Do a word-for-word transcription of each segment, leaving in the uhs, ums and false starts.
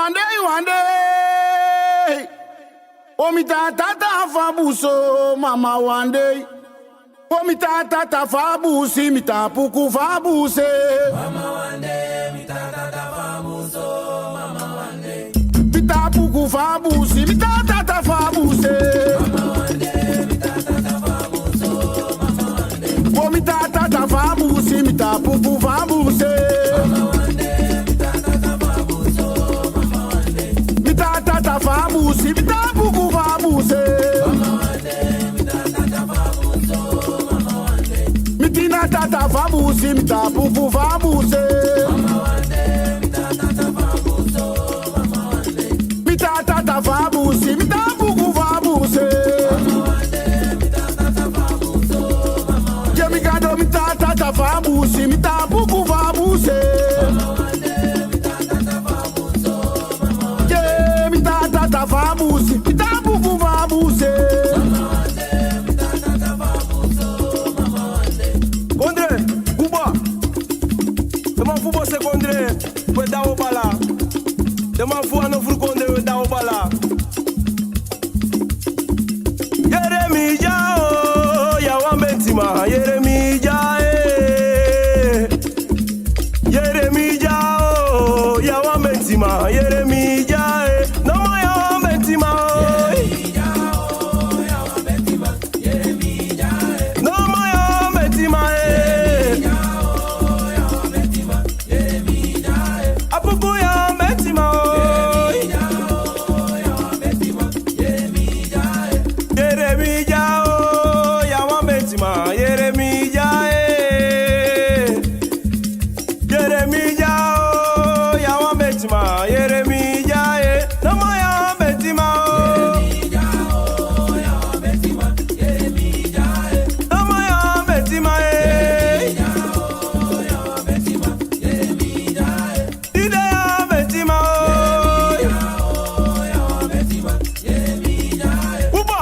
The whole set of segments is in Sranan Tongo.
Wan dei, wan dei. O mi ta tata fu a busi, mama wan dei. O mi ta tata fu a busi, mi ta puku fu a busi. Mama wan dei, mi ta tata fu a busi, mama wan dei. Mi ta puku fu a busi, mi ta tata fu a busi. Mama wan dei, mi ta tata fu a busi, mama wan dei. O mi ta tata fu a busi, mi ta puku fu a busi. Mi ta tata fu a busi, mi ta puku fu a busi. Mi tina tata fu a busi, mi ta puku fu a busi. Mi ta tata fu a busi, mi ta puku fu a busi. Gi mi Gado, mi ta tata fu a busi, mi ta puku fu a busi. Gi mi ta tata fu a busi, mi ta puku fu a busi. Kondre, Kuba. Den man fu Bose Kondre, we da o bala. Den man fu Anofru Kondre, we da o bala. Yere mi dya o, ya wan bentiman, yere mi dya e. Yere mi dya o, ya wan bentiman, yere mi dya e. Nomo ya wan bentiman o. Nomo ya wan bentiman e. A puku ya wan bentiman o. Yere mi dya o, ya wan bentiman, yere mi dya e. Yere mi dya o, ya wan bentiman, yere mi dya e. Nomo ya wan bentiman o. Nomo ya wan bentiman e. Ide ya wan bentiman o. Uba.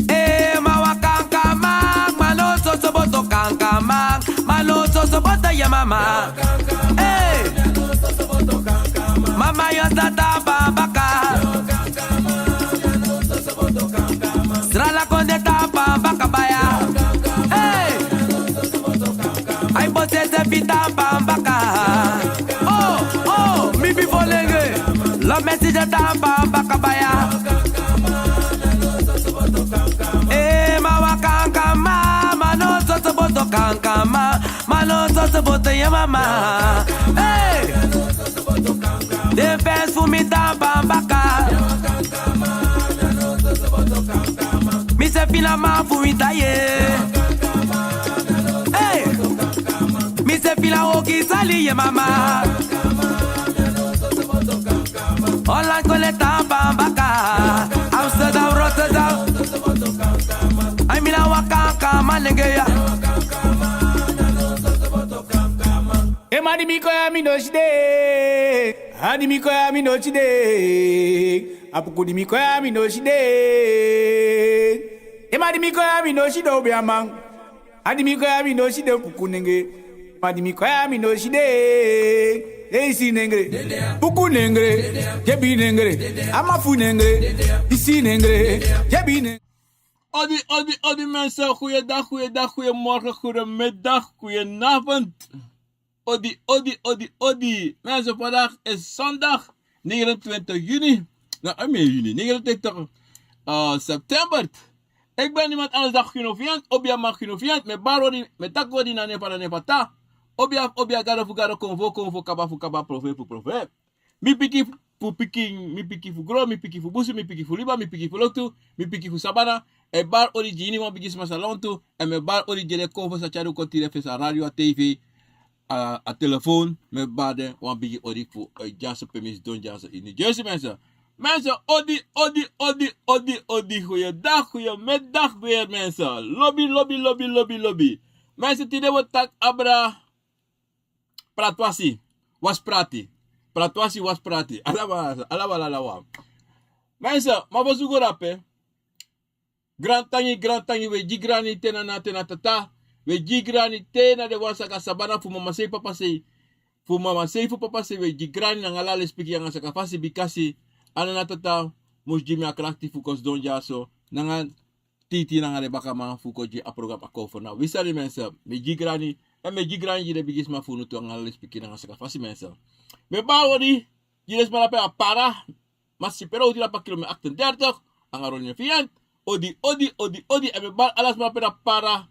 Eh, ma wan kankaman, ma no soso boto kankaman, ma no soso boto ya mama. Eh, mama yo sa tapu a baka. Srala konde tapu a baka baya. Eh, ai bose se fita pambaka. Oh, oh, mi bi folenge. Lo mesi de ta pambaka baya. Eh, ma wan kankaman, ma no soso boto kankaman, ma no soso boto ya mama. Hey! Den fans fu mi ta pambaka. Mi se fila man fu mi ta ye. Hey! Mi se fila oki sali ye mama. Holland kole ta pambaka. Amsterdam, Rotterdam. Ai mi na wan kankaman nenge ya. E ma di mi kon ya mi no si de. A di mi kon ya mi no si de. A puku di mi kon ya mi no si de. E ma di mi kon ya mi no si de obiaman. A di mi kon ya mi no si de puku nenge. Ma di mi kon ya mi no si de. E isi nenge. Puku nenge. Yebi nenge. Amafu nenge. Isi nenge. Yebi nenge. Odi, odi, odi mensen. Goeiedag, goeiedag, goeiemorgen, goedemiddag, goedenavond. Odi, odi, odi, odi. Mensen, vandaag is zondag negenentwintig juni. Nou, I mean juni, negenentwintig, eh, september. Ik ben niemand anders dan Gino Viant, Obia man Gino Viant. Met bar odi, met tak odi na nefa na nefa ta. Obia, Obia, gado fu gado, konfo, konfo, kaba fu kaba, profe fu profe. Mi piki fu pikin, mi piki fu gro, mi piki fu busu, mi piki fu liba, mi piki fu loktu, mi piki fu sabana. E bar odi gi iniwan bigi sma sa lontu. En mi e bar odi gi den konfo sa tyari un kon tide fu sa radio, a tv, a, a telefoon. Mi e bar den wan bigi odi fu, eh, dyaso pe mi sidon dyaso ini Jersey, mensen. Mensen, odi, odi, odi, odi, odi. Goeiedag, goeiemiddag weer, mensen. Lobi, lobi, lobi, lobi, lobi. Mensen, tide wi o taki abra Pratwasi, wasi prati. Pratwasi, wasi prati. Alawa, alawa, alawa. Mensen, ma fosi un go drape. Grantangi, grantangi, wi e gi grani, te na nana, te na tata. Wi e gi grani te na den wan saka sabana fu mama sei, papa sei. Fu mama sei, fu papa sei, wi e gi grani nanga ala lespeki nanga saka fasi, bikasi a nana tata mus gi mi a krakti fu kon sidon dyaso nanga titi nanga den bakaman fu kon gi a program a kon fu na wi sani, mensen. Mi e gi grani, èn mi e gi grani gi den bigisma fu unu tu nanga ala lespeki nanga saka fasi, mensen. Mi e bari odi gi den sma na pe a Para, Masipero, odi na pe a kilomètre achtendertig, anga Ronnie Fiant. Odi, odi, odi, odi, èn mi e bari ala sma na pe na Para,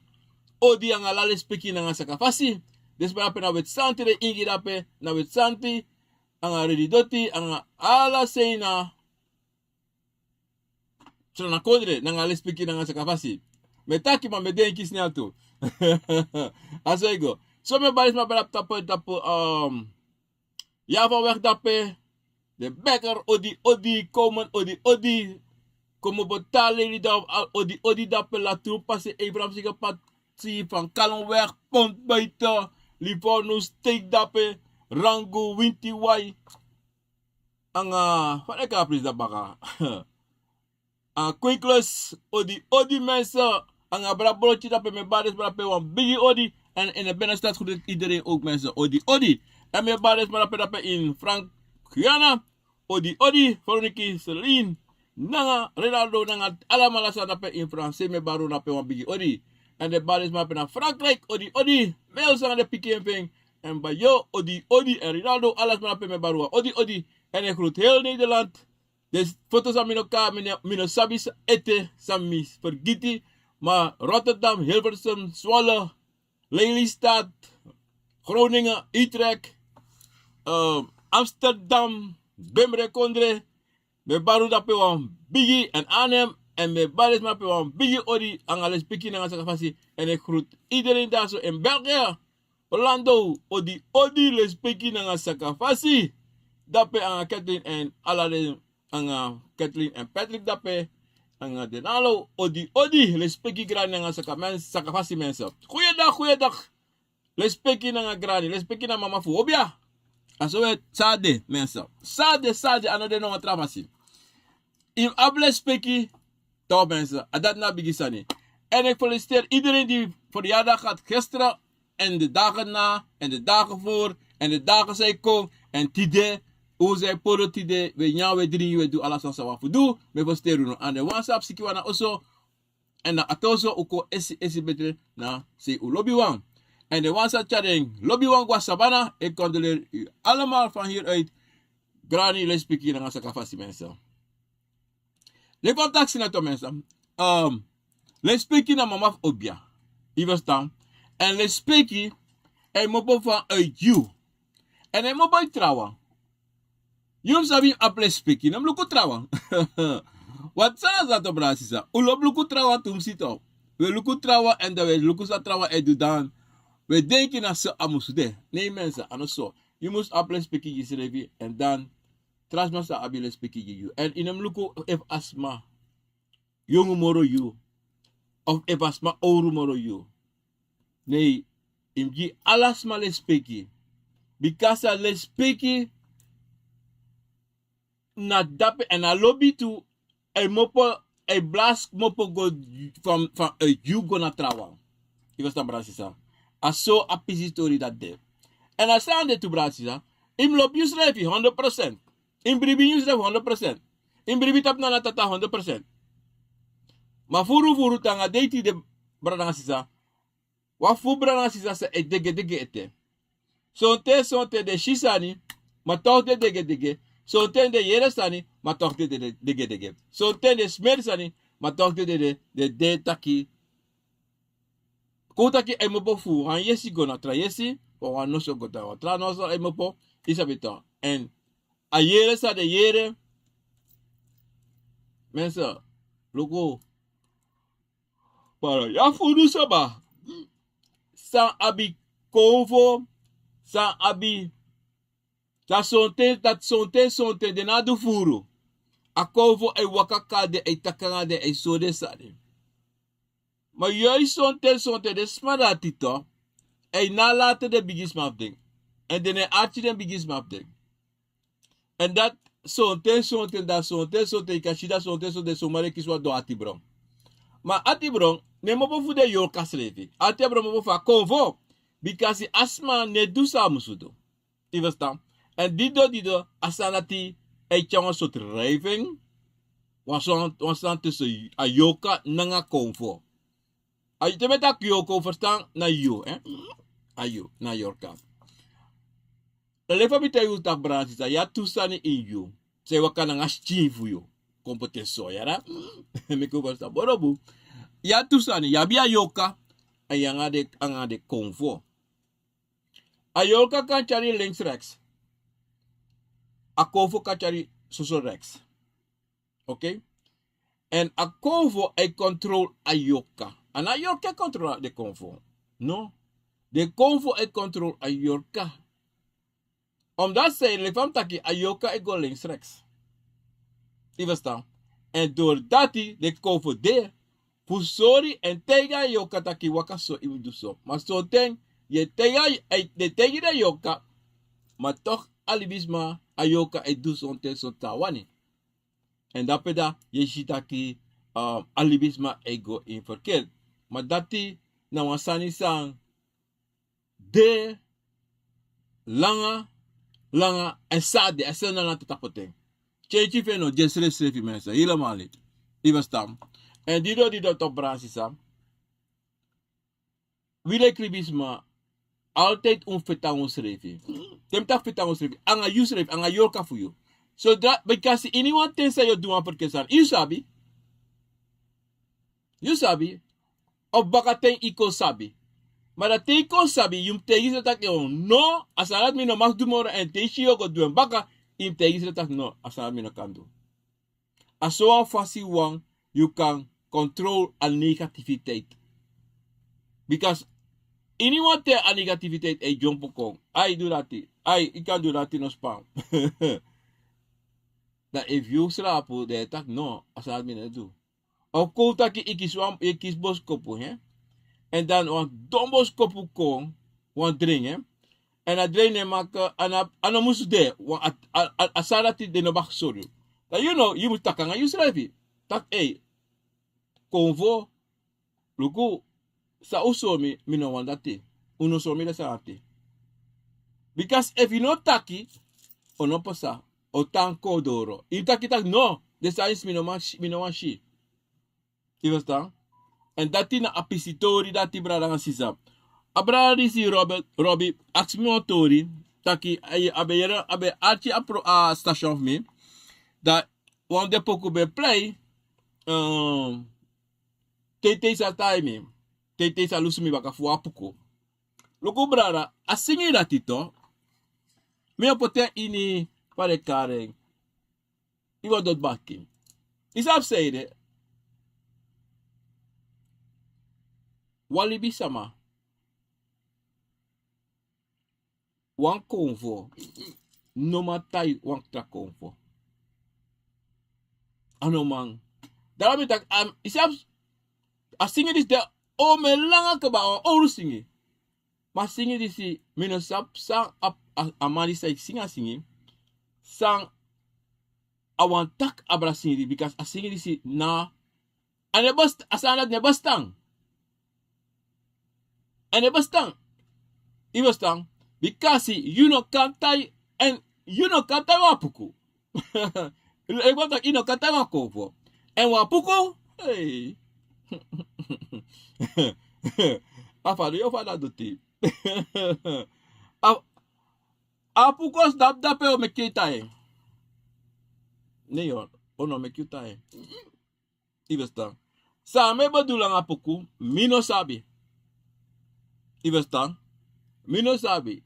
odi anga ala lespeki nanga saka fasi. Den sma na pe na Weti Santi, den Ingi na pe na Weti Santi, anga Redi Doti, anga ala sei na Sranakodre, nanga lespeki nanga saka fasi. Mi e taki ma mi e denki snel tu. A so e go. So mi e bari sma na pe na tapu, tapu, um, Java weg dape, de Bekker, odi, odi, Komen, odi, odi. Komo Botali, Lili, da, al, odi, odi dape, Latru, Pasi, Abraham, Siga, Pasi, Van Kallenweg, Pont Buiten, Livorno, Steek dape, Rangu, Winti Wai. Anga, fa den e kari a prins dati baka? A Kwiklus, odi, odi, mensen. Anga Bra Broti dape, mi e bari den sma na pe wan bigi odi. Èn, èn a Binnenstad groet iedereen ook, mensen. Odi, odi. Èn mi e bari den sma na pe dape in Frank Guyana. Odi, odi. Veroniki, Celine, nanga Renaldo, nanga alamala san dape in Frankrijk, mi e bari unu na pe wan bigi odi. Èn den bari den sma na pe na Frankrijk, odi, odi. Mel san den pikin fu en. Èn Bayo, odi, odi. Èn Renaldo, ala sma na pe, mi e bari unu wan odi, odi. Èn a groet heel Nederland. Den foto san mi no kan, mi no, mi no sabi san ete, san mi fergiti. Ma Rotterdam, Hilversum, Zwolle, Lelystad, Groningen, Utrecht, eh, Amsterdam, Bemre Kondre, mi e bari unu dape wan bigi, èn Arnhem, èn mi e bari den sma na pe wan bigi odi, anga lespeki nanga saka fasi, èn a groet iedereen daar zo in België, Orlando, odi, odi, lespeki nanga saka fasi. Dape anga Kathleen èn ala den, anga Kathleen èn Patrick dape, anga Denalo, odi, odi, lespeki grani nanga saka men, saka fasi, mensen. Goeiedag, goeiedag. Lespeki nanga grani, lespeki na mama fu obia. A so wi e sade, mensen. Sade, sade, a no de no wan tra fasi. Yu abi lespeki, toch, mensen, a dati na bigi sani. En ik feliciteer iedereen die verjaardag had gisteren, en de dagen na, en de dagen voor, en de dagen san e kon, en tide, un san e poro tide, wi e nyan, wi e dringi, wi e du ala san san wi abi fu du, mi e feliciteer unu. En den wan san abi sikiwan na oso, en na a ten so un kon esi, esi betre na sei un lobiwan. En den wan san tyari den lobiwan go a sabana, e condoleer u allemaal van hieruit. Grani, lespeki nanga saka fasi, mensen. Leki fa mi taki na, toch, mensen. Ehm, lespeki na mama fu obia. Yu ferstan? En lespeki, a e mopo vanuit yu. En a e mopo yu trawan. Yu mus sabi abi lespeki, no mus luku trawan. Wat san na dati, brada sisa? Un lobi luku trawan tumsi, toch. Wi e luku trawan, en dan wi e luku san trawan e du, dan wi e denki na so a musu de. Nee, mensen, a no so. Yu mus abi lespeki gi yusrefi, en dan tra sma sa abi lespeki gi yu. En yu no mus luku efu a sma yongu moro yu, of efu a sma owru moro yu. Nee, yu mus gi ala sma lespeki. Bikasi a lespeki na dape, en a lobi tu, a e mopo, a e blasi mopo go van, vanuit yu go na trawan. Yu ferstan, brada sisa? A so a pisi tori dati de. En a sani de tu, brada sisa. Yu mus lobi yusrefi honderd procent. Yu mus bribi yusrefi honderd procent. Yu mus bribi tapu na ala tata honderd procent. Ma furu furu te anga dei tide, brada nanga sisa, wan fu brada nanga sisa sa e degedege ete. Sonten, sonten den si sani, ma toch den degedege. Sonten den yere sani, ma toch den de, de, degedege. Sonten den smeri sani, ma toch den de, de, de, de taki. Kon taki a e mopo fu wan yesi go na tra yesi, wan, wan noso go na tra noso, a e mopo, yu sabi, toch. En a yere san den yere, mensen, luku. Para ya furu saba. San abi konfo, san abi, dati sonten, dati sonten, sonten den no abi furu. A konfo e waka kari den, e taki nanga den, e sori den sani. Ma yu e si sonten, sonten den sma dati, toch, e nalati den bigisma fu den. En den no e arki den bigisma fu den. En dati sonten, sonten, dati sonten, sonten, yu kan si dati sonten, sonten, sonten den e kisi wan don atibron. Ma atibron, Ne mopo fu den yorka srefi. Ati a bron mopo fu a konfo. Bikasi a sma ne du san a musu du. Yu ferstan? Èn dido dido a sani dati e tyari wan sortu rijving. Wan sani tusun a yorka nanga konfo. A yu te mi e taki yorka, yu ferstan, na yu. A yu na yorka. Dan leki fa mi taigi unu taki, brada sisa, yu abi tu sani ini yu san e waka nanga skin fu yu. Kon poti en so, yara. Meki un ferstan bun. Yu abi tu sani, yu abi a yorka èn yu abi den konfo. A yorka kan tyari links rechts. A konfo kan tyari soso rechts. Oké? Èn a konfo e kontrol a yorka. A no a yorka e kontrol den konfo. No. Den konfo e kontrol a yorka. Omdat sei leki fa mi taki, a yorka e go links rechts. Yu ferstan? Èn dori dati den konfo de fu sori èn taigi a yorka taki waka so, yu mus du so. Ma sonten yu e taigi a, den taigi den yorka, ma toch a libisma, a yorka e du sonten so san a wani. Èn dape dan yu e si taki a libisma e go ini ferkeri. Ma dati na wan sani san de langa, langa èn san a de, a sani na lanti tapu ten. Tyentyi fu en no de srefsrefi, mensen, helemaal niet. Yu ferstan? Èn dido dido, toch, brada sisa. Wi leki libisma, altijd un feti nanga unsrefi. Te mi taki feti nanga unsrefi, nanga yusrefi, nanga yorka fu yu. Sodra, bikasi iniwan ten san yu o du wan ferkeri sani, yu sabi. Yu sabi. Of bakaten yu kon sabi. Ma dan te yu kon sabi, yu mus taigi yusrefi taki no, a sani dati mi no mag du moro, èn te yu si yu o go du en baka, yu mus taigi yusrefi taki no, a sani dati mi no kan du. A so wan fasi wan yu kan control a negativiteit. Bikasi iniwan ten a negativiteit e dyompo kon. Ai, du dati. Ai, yu kan du dati, no span. Dan efu yu srapu, dan yu e taki no, a sani dati mi no e du. Of kon un taki yu kisi wan, yu kisi boskopu, hè? Èn dan wan don boskopu kon, wan dren, hè? Èn a dren no e maki, a no, a no musu de, wan, a, a, a, a sani dati den no baka sori yu. Dan yu no, yu mus taki nanga yusrefi. Taki, ei, konfo, luku, san un sori mi, mi no wani dati. Un no sori mi den sani dati. Bikasi efu yu no taki, o no pasa, o tan kon doro. Yu taki taki no, den sani disi mi no man si, mi no wani si. Yu ferstan? Èn dati na a pisi tori dati, brada nanga sisa. A brada disi Robert, Robi, aksi mi wan tori, taki a, a ben yere, a ben arki a pro, a station fu mi. Dan wan fu den poku ben plei, ehm, Teitei sa tai mi. Teitei sa lusu mi baka fu wan puku. Luku brada, a singi dati tu, mi o poti en ini, fa den kari en, ini wan doti baki. Yu sabi san ede? Wan libisama, wan konfo no man tai wan tra konfo. A no man. Dati mi taki, a, yu sabi, a singi disi de omen langa kaba, wan owru singi. Ma a singi disi, mi no sabi san a, a, a man disi san e singi a singi, san a wani taki abra singi disi, bikasi a singi disi na, a no e best-, a sani dati no e bestan. A no e bestan. Yu bestan. Bikasi yu no kan tai, èn yu no kan tai wan puku. Yu no kan tai wan konfo. Èn wan puku, hey. A fa du yu, fa a dati. A, a puku o sidon dape, o meki yu tai. Ne yu, o no meki yu tai. Yu bestan. San mi e bedoel nanga puku, mi no sabi. Yu bestan. Mi no sabi.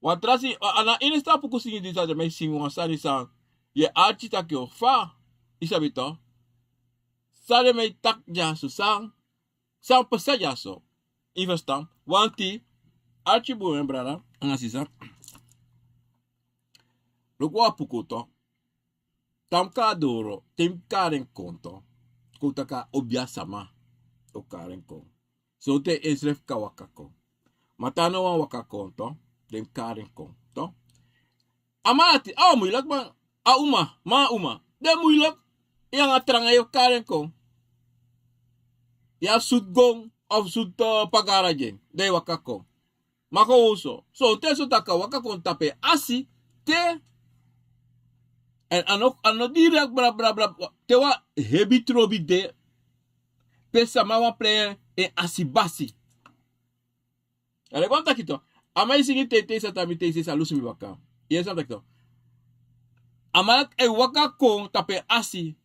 Wan tra singi, a, a na ini a puku singi disi a de, mi e singi wan sani san yu e arki taki o fa. Yu sabi tu. San den mi e taki dyaso, san, san pasa dyaso. Yu ferstan? Wanti, arki bun, mi brada nanga sisa. Luku a puku tu. Te mi kon a doro, te mi kari en kon tu. Kon taki a obiasama o kari en kon. Sonten ensrefi kan waka kon. Ma te a no wani waka kon tu, den mus kari en kon tu. A man ati, a wan muilek man, a uma, man a uma. Den muilek, yu nanga tranga yu o kari en kon. yu abi sutu gon of sutu, eh, pagara gi en, dan yu waka kon. Ma kon oso. Sonten so taki a waka kon tapu en asi te. Èn a no, a no direkt bra, bra, bra. Te wan hebi trobi de. Pe sama wani prei en asi basi. A leki wan taki tu. A man e singi teitei, san tan mi teitei, san lusu mi waka. Yu e sabi taki tu. A man e waka kon tapu en asi.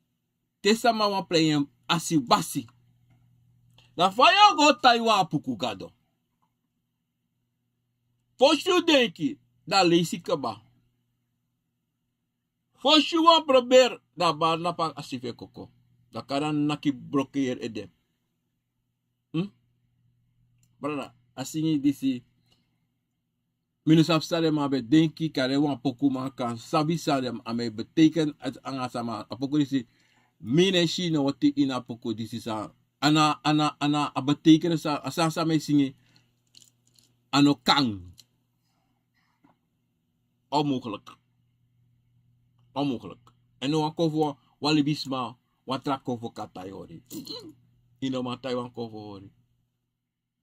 Te sama wani prei en asi basi. Na fa yu o go tan wan apuku gado. Fosi yu denki, dan a leisi kaba. Fosi yu wani probeer, dan a bari na pe a si fu e koko. Dan a kan naki broko yere ede. Hmm? Brada, a singi disi. Mi no sabi san den man ben denki, kande wan poku man kan sabi san den man e beteken anga sama. A poku disi, mi no e si no woti ini a poku disi san. A na, a na, a na a beteken san, a san san mi e singi. A no kan. Onmogelijk. Onmogelijk. Èn no wan kon fu wan libisma, wan tra kon fu kan tan yu hori. Yu no man tan wan kon fu hori.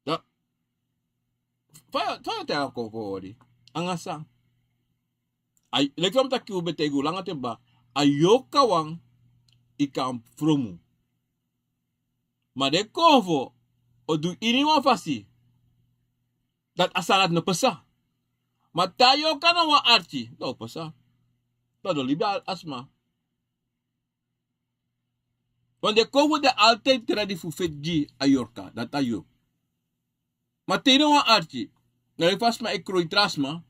Dan, fa, fa yu o tan wan kon fu hori? Anga san? Ai, leki fa mi taki un ben taigi un langa ten baka. A yorka wan, yu kan fromu. Ma den konfo o du ini wan fasi. Dati a sani dati no pasa. Ma te a yorka na wan arki, dan o pasa. Dan den o libi a sma. Want den konfo de altijd ready fu feti gi a yorka, dati a yu. Ma te yu na wan arki, na yu fa sma e kroi tra sma.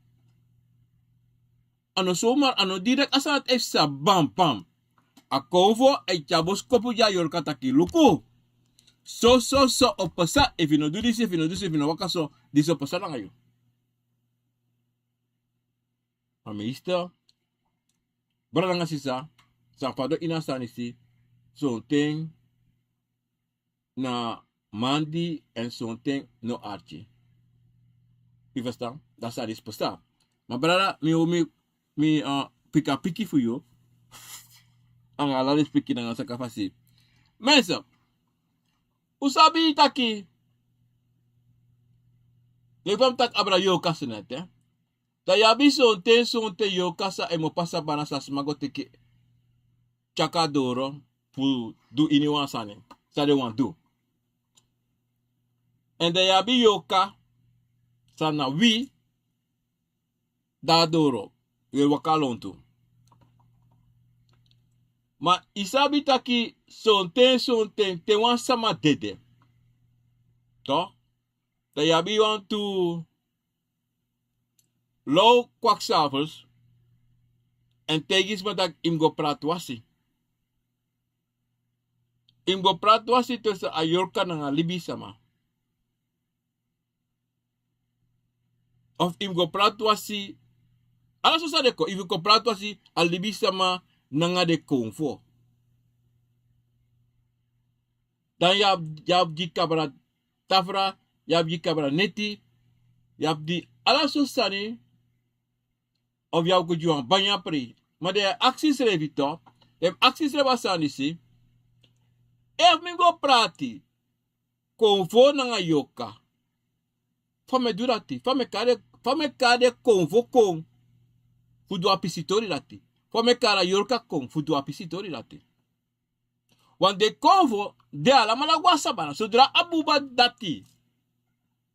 A no zomaar, a no direkt a sani dati e psa bam, bam. A konfo e tyari boskopu gi a yorka taki luku. So, so, so o pasa, efu yu no du disi, efu yu no du disi, efu yu no waka so, disi o pasa nanga yu. Ma meester, brada nanga sisa, san fadon ini a sani disi, sonten na mandi èn sonten no arki. Yu ferstan? Dan a sani disi pasa. Ma brada, mi o mi, mi, eh, piki a piki fu yu. Anga ala respeki nanga saka fasi. Mensen, un sabi taki, leki fa mi taki abra yorka so net, eh. Dan yu abi sonten, sonten yorka san e mu pasa bana san sma go teki tyari kon na doro fu du ini wan sani san den wani du. Èn dan yu abi yorka san na wi de na doro, wi e waka lontu. Ma yu sabi taki sonten, sonten te wan sama dede, toch, dan yu abi wantu low kwakzalvers èn taigi sma taki yu mus go prati wasi. Yu mus go prati wasi tussen a yorka nanga libisma. Of yu mus go prati wasi, ala so san de kon, yu mus go prati wasi a libisma nanga den konfo. Dan yu abi, yu abi gi kabra tafra, yu abi gi kabra neti, yu abi gi ala so sani, of yu abi go gi wan banya prei. Ma dan yu e aksi yusrefi toch, yu e aksi yusrefi a sani disi, efu mi go prati konfo nanga yorka, fa mi e du dati, fa mi e kari, fa mi e kari den konfo kon fu du a pisi tori dati, fa mi e kari a yorka kon fu du a pisi tori dati. Want den konfo, den alamala go na sabana. Sodra a buba dati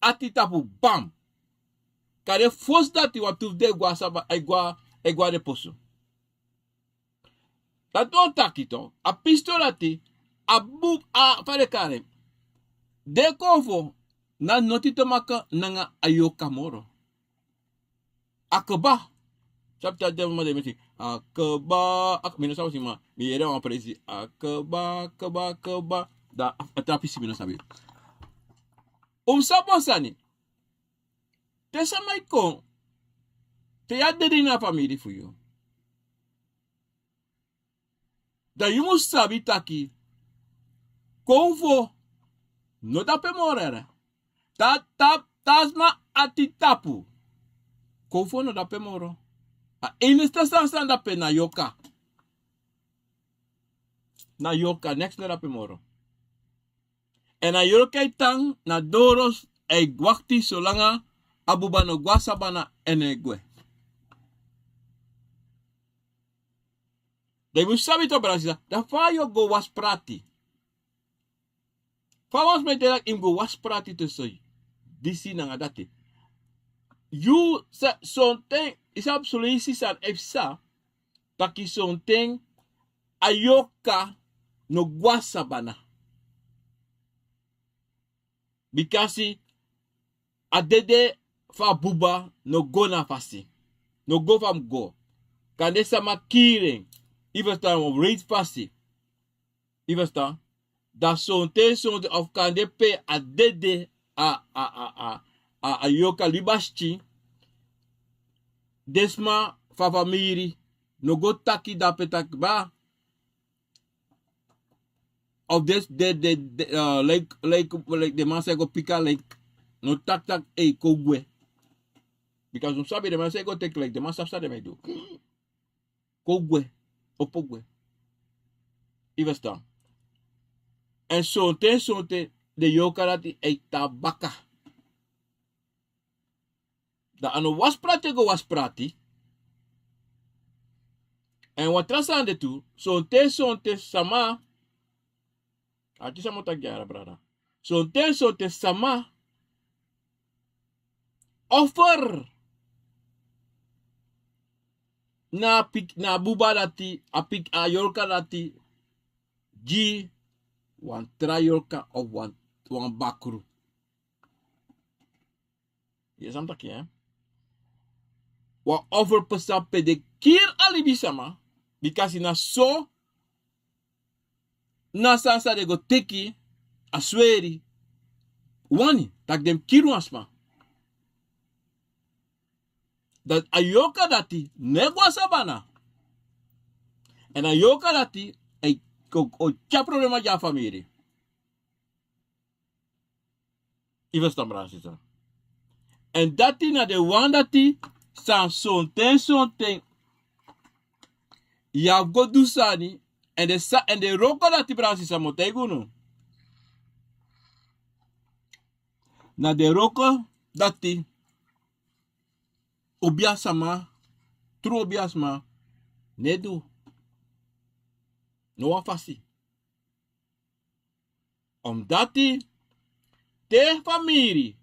ati tapu, bam. Kande fosi dati wantu fu den e go na saba, e go na, e go na den posu. Dati wani taki toch, a pisi tori dati, a bu, a fa den e kari en. Den konfo na noti te maka nanga a yorka moro. A kaba. Sabi taki den mama de meti. A kaba, a, mi no sabi si ma mi yere wan presi. A kaba, kaba, kaba. Dan a tra pisi mi no sabi. Un mus sabi wan sani. Te sama e kon, te yu a dede ini a famiri fu yu, dan yu mus sabi taki konfo no de ape moro. Ta, ta, ta sma ati tapu, konfo no de ape moro. A enigste sani san de ape na yorka. Na yorka, neks no de ape moro. Èn a yorka e tan na doro, a e wakti solanga a buba no go na sabana èn a e gwe. Dan yu mus sabi tu, brada sisa, dan fa yu o go wasi prati? Fa wan sma e taki yu mus go wasi prati tu so? Disi nanga dati. Yu sa, sonten, yu sabi son leisi san e psa, taki sonten a yorka no go na sabana. Bikasi a dede fu a buba no go na fasi. No go fa a mus go. Kande sama kiri en. Yu ferstan, wan wreiti fasi. Yu ferstan? Dan sonten, sonten of kande pe a dede, a, a, a, a, a, a yorka libi a sikin. Den sma fu a famiri no go taki dape taki ba. Of den, den, den, den, eh, like, like, like den man san e go piki a like, no taki taki, ei, kon gwe. Bikasi un sabi den man san e go teki like, den man sabi san den man e du. Kon gwe, opo gwe. Yu ferstan? Èn sonten, sonten den yorka dati e tan baka. Dan a no wasi prati e go wasi prati. Èn wan tra sani de tu, sonten, sonten sama, a kisi a mota gi a brada. Sonten, sonten sama offer na a pik-, na a buba dati, a pik-, a yorka dati, gi wan tra yorka of wan, wan bakru. Yu e sabi taki, eh? Wan offer pasa pe den kiri a libisama, bikasi na so, na san san den go teki a sweri wani, taki den mus kiri wan sma. Dan a yorka dati no e go na sabana. Èn a yorka dati e kon, o tyari problema gi a famiri. Yu ferstan, brada sisa? Èn dati na den wan dati san sonten, sonten yu abi go du sani, èn den sa-, èn den wroko dati, brada sisa, mi o taigi unu. Na den wroko dati obiasama, tru obiasama no e du. No wan fasi. Omdati te famiri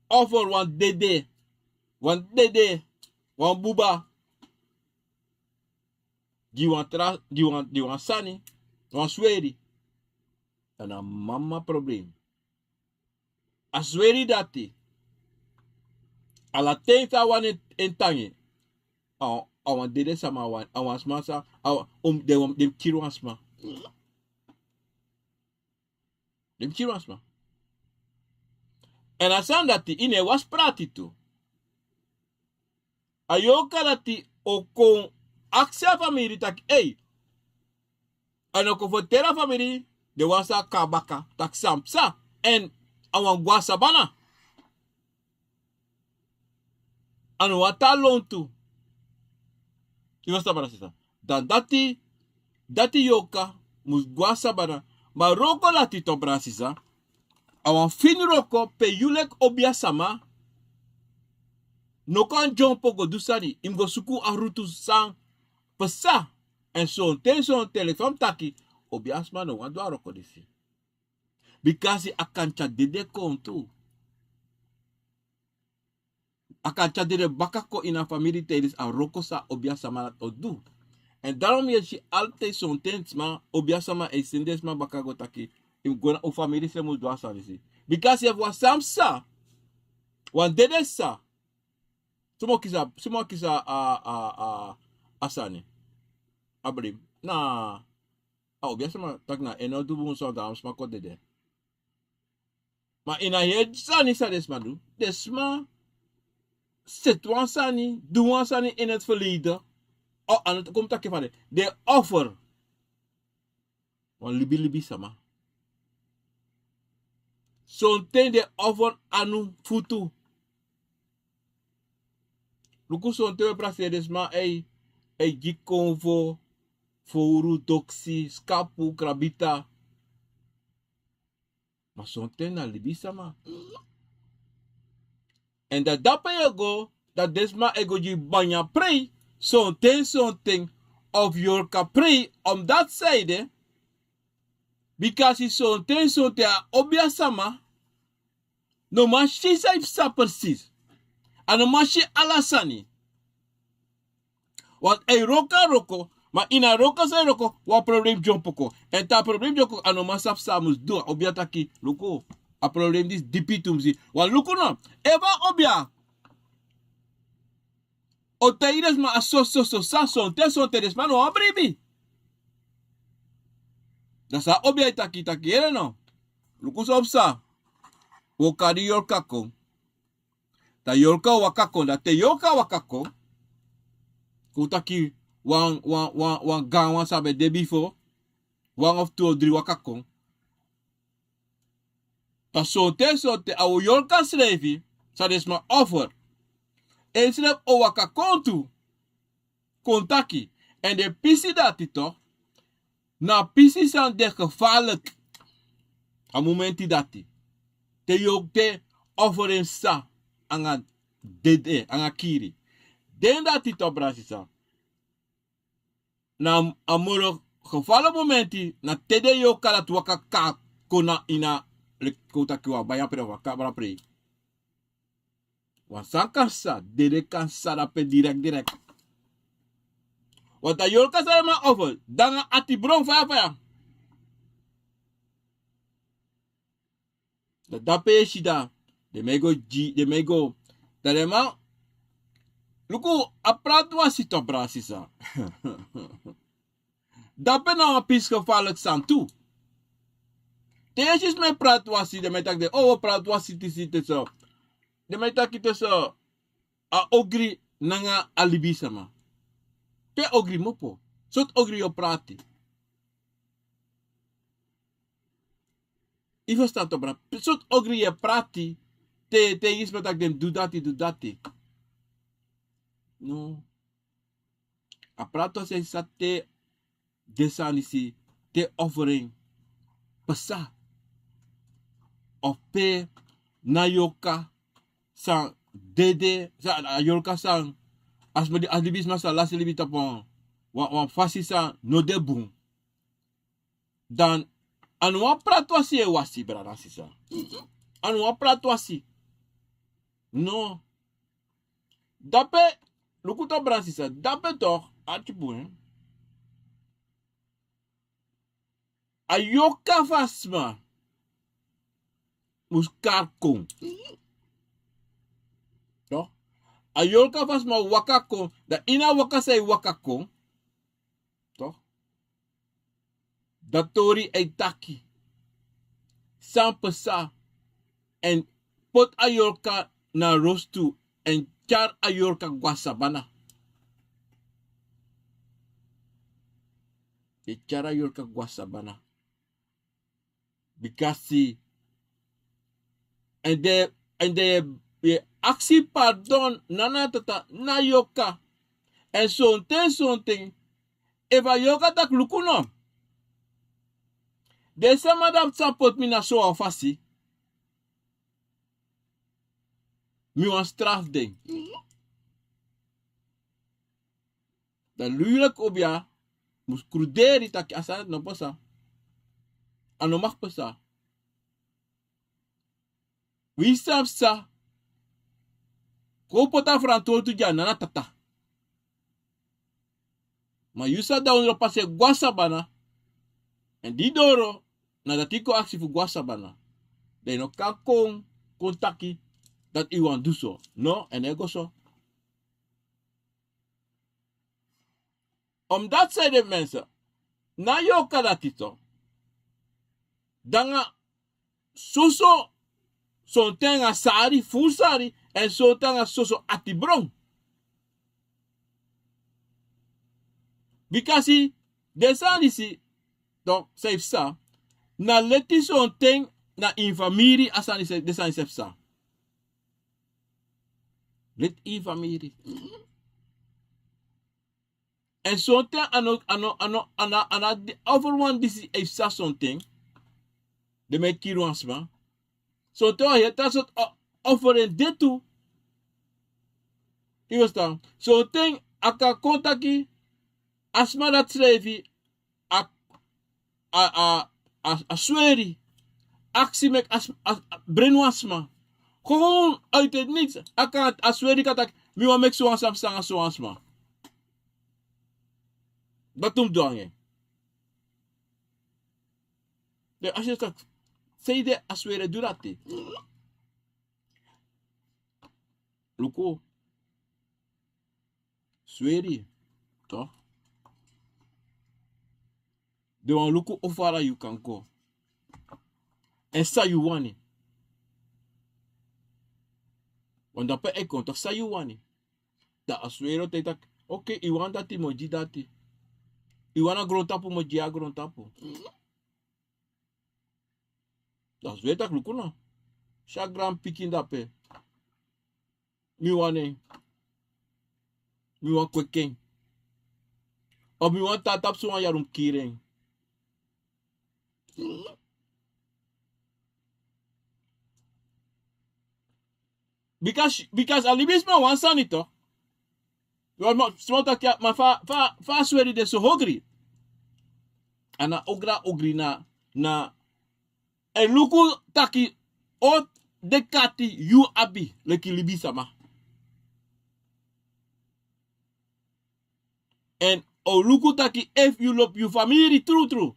offer wan dede, wan dede, wan buba, gi wan tra-, gi wan, gi wan sani, wan sweri, dan na mama problem. A sweri dati, ala ten san a wani en tangi, a, a wan dede sama a wani, a wan sma sa, a, um, den, den mus kiri wan sma. Den mus kiri wan sma. Èn a sani dati yu no e wasi prati tu. A yorka dati o kon aksi a famiri taki, ei. Èn o kon ferteri a famiri, den wan sa kon na baka, taki san psa, èn a wani go na sabana. A no wani tan lontu. Yu ferstan, brada sisa? Dan dati, dati yorka mus go na sabana. Ma wroko dati tu, brada sisa, a wan fini wroko pe yu leki obiasama no kan dyompo go du sani, yu mus go suku a rutu san pasa. Èn sonten, sonten leki fa mi taki, obiasama no wani du a wroko disi. Bikasi a kan tyari dede kon tu. A kan tyari dede baka kon ini a famiri tijdens a wroko san obiasama o du. Èn daarom yu e si altijd sonten sma, obiasama e seni den sma baka go taki, yu mus go na un famiri srefi mus du a sani disi. Bikasi efu wan sani psa, wan dede psa, suma o kisi a, suma o kisi a, a, a, a sani. A brim. Na a obiasama taki na en no du bun, so dan a sma kon dede. Ma ini a heri sani san den sma du, den sma seti wan sani, du wan sani in het verleden. O, a no kon taki fa den, den offer wan libilibi sama. Sonten den offer anu, futu. Luku sonten we prakseri den sma, ei, ei, gi konfo, fowru, doksi, skapu, krabita. Ma sonten na libisama. Èn dan dape yu e go, dan den sma e go gi banya prei, sonten sonten, of yorka prei, omdati san ede, bikasi sonten sonten a obiasama no man si san yu psa presis. A no man si ala sani. Want a e wroko a wroko, ma ini a wroko san a e wroko, wan problem dyompo kon. Èn te a problem dyompo kon, a no man sabi san a mus du. A obia taki, luku, a problem disi dipi tumsi. Want luku no, efu a obia o taigi den sma a soso soso sani, sonten sonten den sma no wani bribi. Dan san a obia e taki, taki yere no. Luku san o psa. Wi o kari yorka kon. Dan yorka o waka kon, dan te yorka waka kon, kon taki wan, wan, wan, wan gaanwan san be de bifo, wan of tu o dri waka kon. Dan sonten sonten a o yorka srefi, san den sma offer, ensrefi o waka kon tu, kon taki. Èn den pisi dati tok, na pisi san de gevaarlijk. A momenti dati, te yorka te offer en psa anga dede, anga kiri. Den dati tok, brada sisa, na a moro gevaarlijk momenti, na te den yorka dati waka kon na ini a, leki kon taki wan banya prei of a kabra prei. Wan sani kan psa, dede kan psa dape direkt direkt. Want a yorka san den man offer, dan a ati bron faya faya. Dan dape yu e si dan den man e go gi, den man e go, dan den man, luku, a prati wasi tok, brada sisa. Dape na wan pisi gevaarlijk sani tu. Te yu e si sma e prati wasi, den man e taki den, o, wi o prati wasi disi te so. Den man e taki te so, a ogri nanga a libisama. Pe ogri kmopo? Sortu ogri yu o prati? Yu ferstan tok, brada? Sortu ogri yu e prati, te, te yu e si sma taki den du dati, du dati? No. A prati wasi e sa te den sani disi, te offering psa, of pe na yorka san dede, san, a yorka san, a sma di, a libisma san lasi libi tapu wan, wan, wan fasi san no de bun. Dan a no wan prati wasi yu e wasi, brada sisa. A no wan prati wasi. No. Dape, luku tok, brada sisa, dape tok, arki bun, hè. A yorka fu a sma mus kari kon. Tok? A yorka fu a sma waka kon, dan ini a waka san yu waka kon, tok, dan tori e taki san psa, èn poti a yorka na rostu, èn tyari a yorka go na sabana. Den tyari a yorka go na sabana. Bikasi, èn den, èn den e aksi pardon na a tata, na a yorka. Èn sonten sonten, efu a yorka taki luku no, den sama dati san poti mi na so wan fasi, mi wani strafu den. Dan luiru leki obia mus kruderi taki a sani dati no pasa. A no mag pasa. Wi san psa, kon poti a frantwortu gi a nana tata. Ma yu san dati ondro pasa e go na sabana, èn di doro, na dati yu kon aksi fu go na sabana. Dan yu no kan kon, kon taki dati yu wani du so. No, èn no e go so. Omdati san ede, mensen, na a yorka dati so, dan a soso, sonten anga sari, furu sari, èn sonten anga soso ati bron. Bikasi den sani disi, donc, san e psa, na leti sonten na ini famiri a sani disi, den sani disi e psa. Leti ini famiri. Èn sonten a no, a no, a no, a no, a no di, over wan disi e psa sonten. den mu e kiri wan sma. Sonten wan heri tra soti offer en de tu. Yu e ferstan? Sonten a kan kon taki a sma dati srefi a a a a sweri, aksi meki a bren wan sma. Gewoon uit het niets a kan a sweri kan taki mi wan meki sowan sma sanga sowan sma. Dati un mus du anga en. Den asi taki sei de a sweri e du dati. Luku. Sweri. Toch? Den wani luku o fara yu kan go. Èn san yu wani. Wan dape e kon taki san yu wani. Dan a sweri o taigi taki, oké, yu wani dati mi o gi dati. Yu wani a grontapu mi o gi yu a grontapu. Dan a sweri taki luku no. Si a granpikin dape. Mi wani en. Mi wani kweki en. Of mi wani tan tapu sowan yari un mus kiri en. Bikasi a libisma wan sani to. Sma taki ma fa a sweri de so ogri. A na ogri a ogri na na e luku taki o dekati yu abi leki libisama. Èn o luku taki efu yu lobi yu famiri trutru.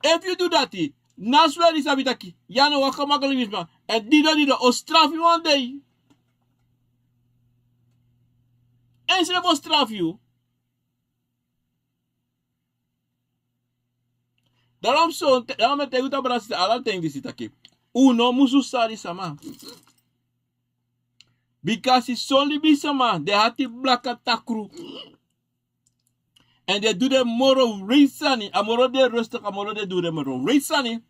Efu yu du dati na sweri sabi taki yu a no waka maka libisma. Èn dido dido o strafu yu wan dei. Ensrefi o strafu yu. Daro mi so daro mi e taigi un tapu dati sita ala ten disi taki un no musu sari sama. Bikasi son libisama den hati blaka takru. Èn den du den moro wreiti sani a moro den rustigi a moro den du den moro wreiti sani.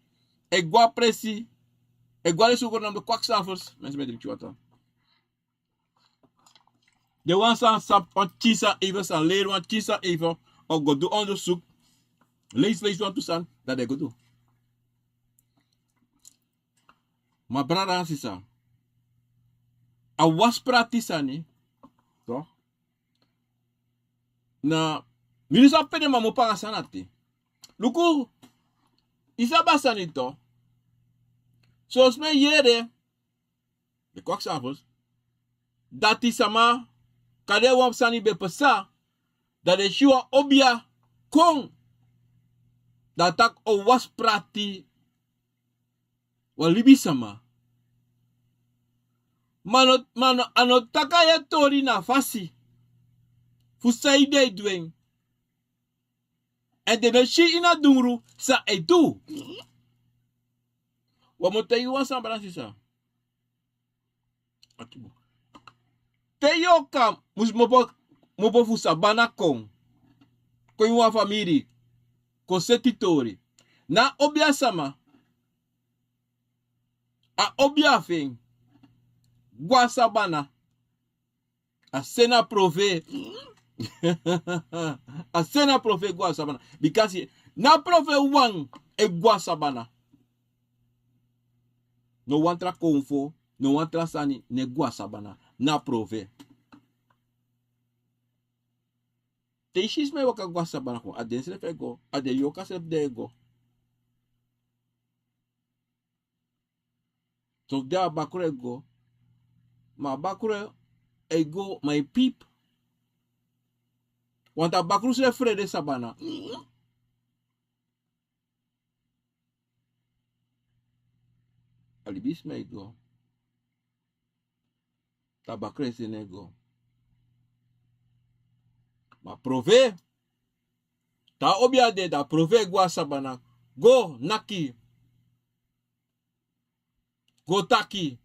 E go a presi e go a den sukru na mi de kwaksafu. Mensi mi e driki wata. Den wan san sabi wan tyin san even san leri wan tyin san even o go du ondersuk. Leisi leisi wantu sani dan den go du. Ma brada na sisa a wasi prati sani. Na mi no sabi pe den man mu panga sani ati. Luku i sabi a sani to. Sosi mi e yere den kwaki safus dati sama kade wan sani ben pasa. Dan den si wan obia kon dan a taki o wasi prati wan libisama. Ma a no taki a yere tori na a fasi fu san yu de e du en. Èn den no si ini a dungru san a e du. Wan mu taigi wan sani brada sisa. Te yu o kan musu mopo fu sabana kon kon ini wan famiri kon seti tori na a obia sama. A obia fu en gwe na sabana. A seni a prove. A seni a prove gwe na sabana bikasi na a prove wan e gwe na sabana. No wan tra konfo no wan tra sani no e gwe na sabana. Na a prove. Te yu si sma e waka gwe na sabana kon a den srefi e go a den yoka srefi den e go. Sof de a bakru e go ma a bakru e go ma e pipi. Wantu a bakru srefi frede sabana. A libisma e go ta bakru e seni e go. Ma prove ta obia de da prove e go na sabana go naki. Go taki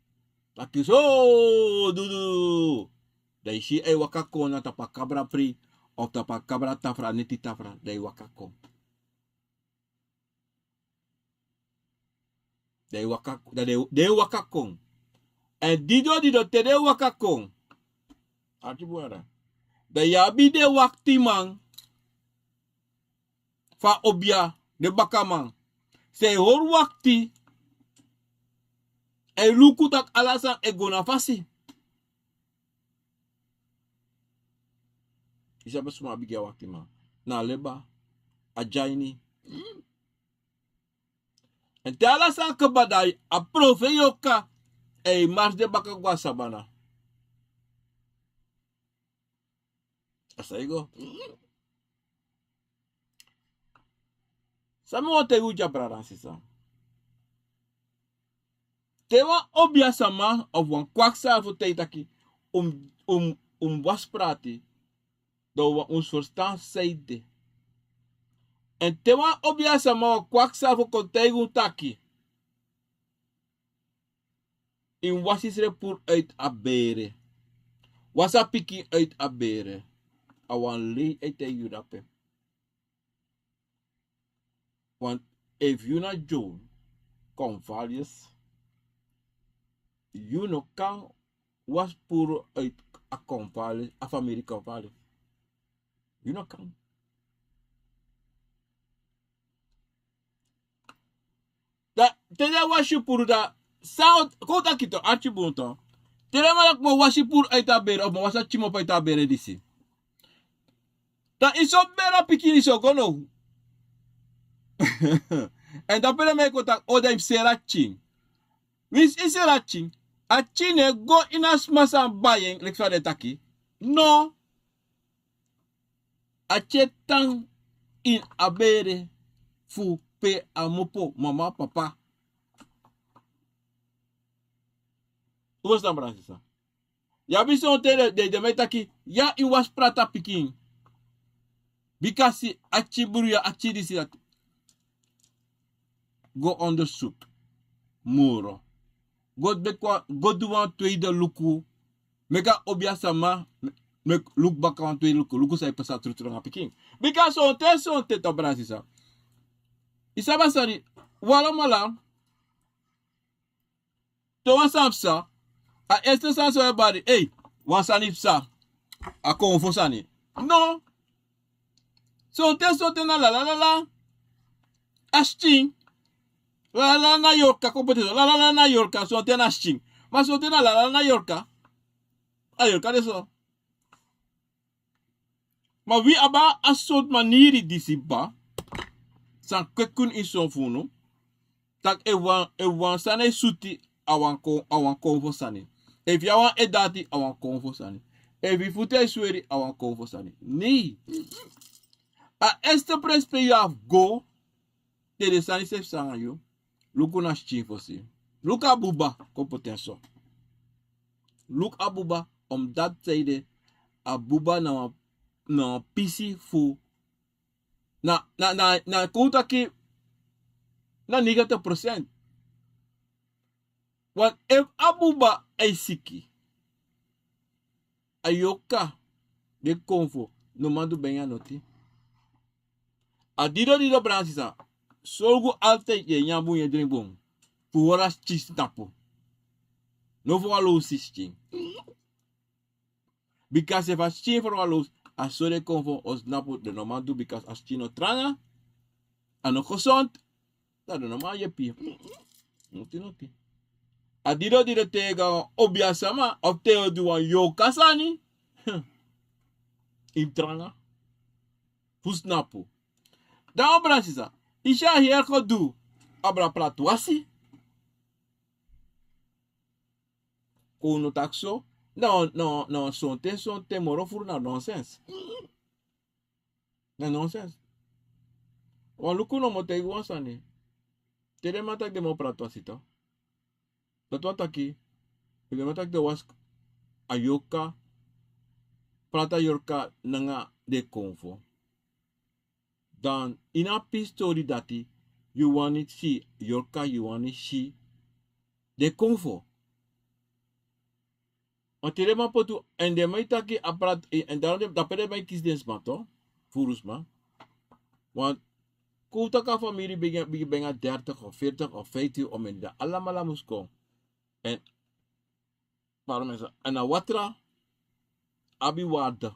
taki so dudu. Dan yu si a e waka kon na tapu a kabra pri of tapu a kabra tafra neti tafra dan yu waka kon. Dan yu waka kon èn dido dido te den waka kon. Arti bun yara. Dan yu abi den waktiman fu a obia den bakaman. san e hori wakti, e luku taki ala sani e go na fasi. Yu sabi suma a bigin a wakti man, na a leba, a dyaini. Èn te ala sani kaba, da a profeiti yoka e marsi den baka go a sabana. A sa e go. San mi wani taigi unu dya, brada nanga sisa. Te wan obiasama of wan kwaksalfu taigi taki un, un, un mus wasi prati, dan un mus ferstan san ede. Èn te wan obiasama, wan kwaksalfu kon taigi un taki yu mus wasi yusrefi puru uit a bere, wasi a pikin uit a bere, a wan lei e taigi yu dape. Want efu yu na Joe Convalius, yu no kan wasi puru uit a Convalius, a famiri Convalius. Yu no kan. Da te den wasi yu puru, da san o kon taki, to, arki bun, to. Te den man taki mi o wasi puru uit a bere, of mi o wasi a tyin mopo uit a bere disi. Da yu so bere a pikin, yu so go now. Èn dape den man e kon taki, o, da yu mus seri a tyin. Winsi yu seri a tyin, a tyin no e go ini a sma san bai en, leki fa den taki. No. A tyin e tan ini a bere fu pe a mopo, mama, papa. Un ferstan, brada nanga sisa? Yu abi sonten den, den, den man e taki, ya, yu mus wasi prati a pikin. Bikasi a tyin bruya, a tyin disi, dati. Go onderzoek moro. Go meki wan, go du wan tweede luku. Meki a obiasama, meki luku baka wan tweede luku. Luku san e pasa trutru nanga pikin. Bika sonten, sonten, to, brada nanga sisa, yu sabi a sani, wi alamala, te wan sani psa, a eerste sani san wi e bari, ei, wan sani psa, a konfo sani. No. Sonten, sonten na lalalala. A skin. Lalalala na yorka, kon poti so. Lalalala na yorka, sonten na skin. Ma sonten na lalalala na yorka. A yorka de so. Ma wi abi a sortu maniri disi, ba, san kweki unu ini son fu unu. Tak' efu wan, efu wan sani e suti, a wan kon, a wan konfo sani. Efu yu abi wan edati, a wan konfo sani. Efu yu futu e sweri, a wan konfo sani. Nei. A eerste presi pe yu abi fu go, te den sani srefi psa nanga yu, luku na skin fosi. Luku a buba, kon poti en so. Luku a buba, omdat san ede, a buba na wan, na wan pisi fu, na, na, na, na kon taki, na negentig procent. Want efu a buba e siki, a yorka, den konfo, no man du ben nyan noti. A dido dido, brada nanga sisa, sorgu altijd yu e nyan bun, yu e dringi bun. Fu hori a skin snapu. No ferwalosi skin. Bika efu a skin ferwalosi, a so den konfo o snapu, den no man du, bika a skin no tranga, a no gezond. Dan den no man yepi. Noti, noti. A dido dido te yu go a wan obiasama, of te yu o du wan yorka sani, yu mus tranga fu snapu. Dan, brada nanga sisa, yu si a heri gedoe, a brada prati wasi. Kon unu taki so, na, na, na sonten, sonten moro furu na nonsens. Na nonsens. Wan luku nomo taigi wan sani. Te den man taki den man o prati wasi, to. Dati wani taki, efu den man taki den wasi a yorka, prati a yorka nanga den konfo, dan ini a pisi tori dati, yu wani si yorka, yu wani si den konfo. Ma te den man poti, èn den man e taki a prati, èn dan den, dape den man e kisi den sma, to, furu sma. Want kon un taki a famiri bigi, bigi, ben a dertig of veertig of vijftig, omeni, dan alamala mus kon. Èn, pardon, mensen, èn a watra abi waarde.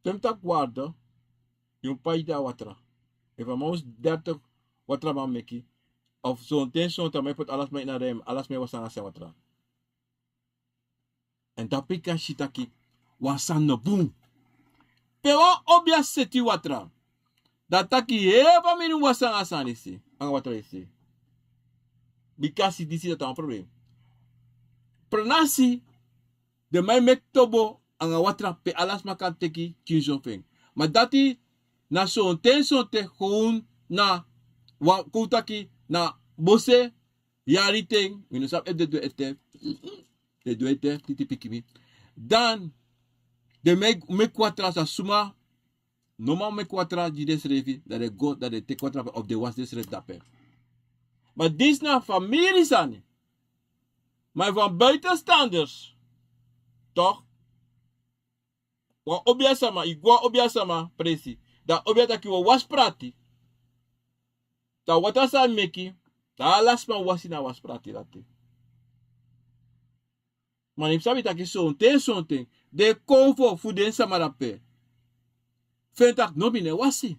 Te mi taki waarde, yu mus pai te a watra. Efu a man mus dertig, watra man meki. Of sonten sonten a man e poti ala sma ini a rem, ala sma e wasi nanga san watra. Èn dape yu kan si taki wan sani no bun. Pe wan obia seti watra, dan taki heri famiri mus wasi nanga sani disi, nanga watra disi. Bikasi disi dati na wan problem. Pranasi, den man e meki tobo nanga watra pe ala sma kan teki kinso fu en. Ma dati na sonten sonten, gewoon na wan kon taki na bose yari ten, mi no sabi efu den du en ete, den du en ete, titi piki mi. Dan den meki, meki watra, san suma no man meki watra gi densrefi, dan den go, dan den teki watra of den wasi densrefi dape. Ma disi na famiri sani. Ma fu wan buitenstanders, toch, wan obia sama, yu go a obia sama presi, dan obia taki wi o wasi prati. Dan watra san a meki, dan ala sma wasi na wasi prati dati. Ma yu mus sabi taki sonten sonten den konfo fu den sama dape feni taki no, mi no e wasi.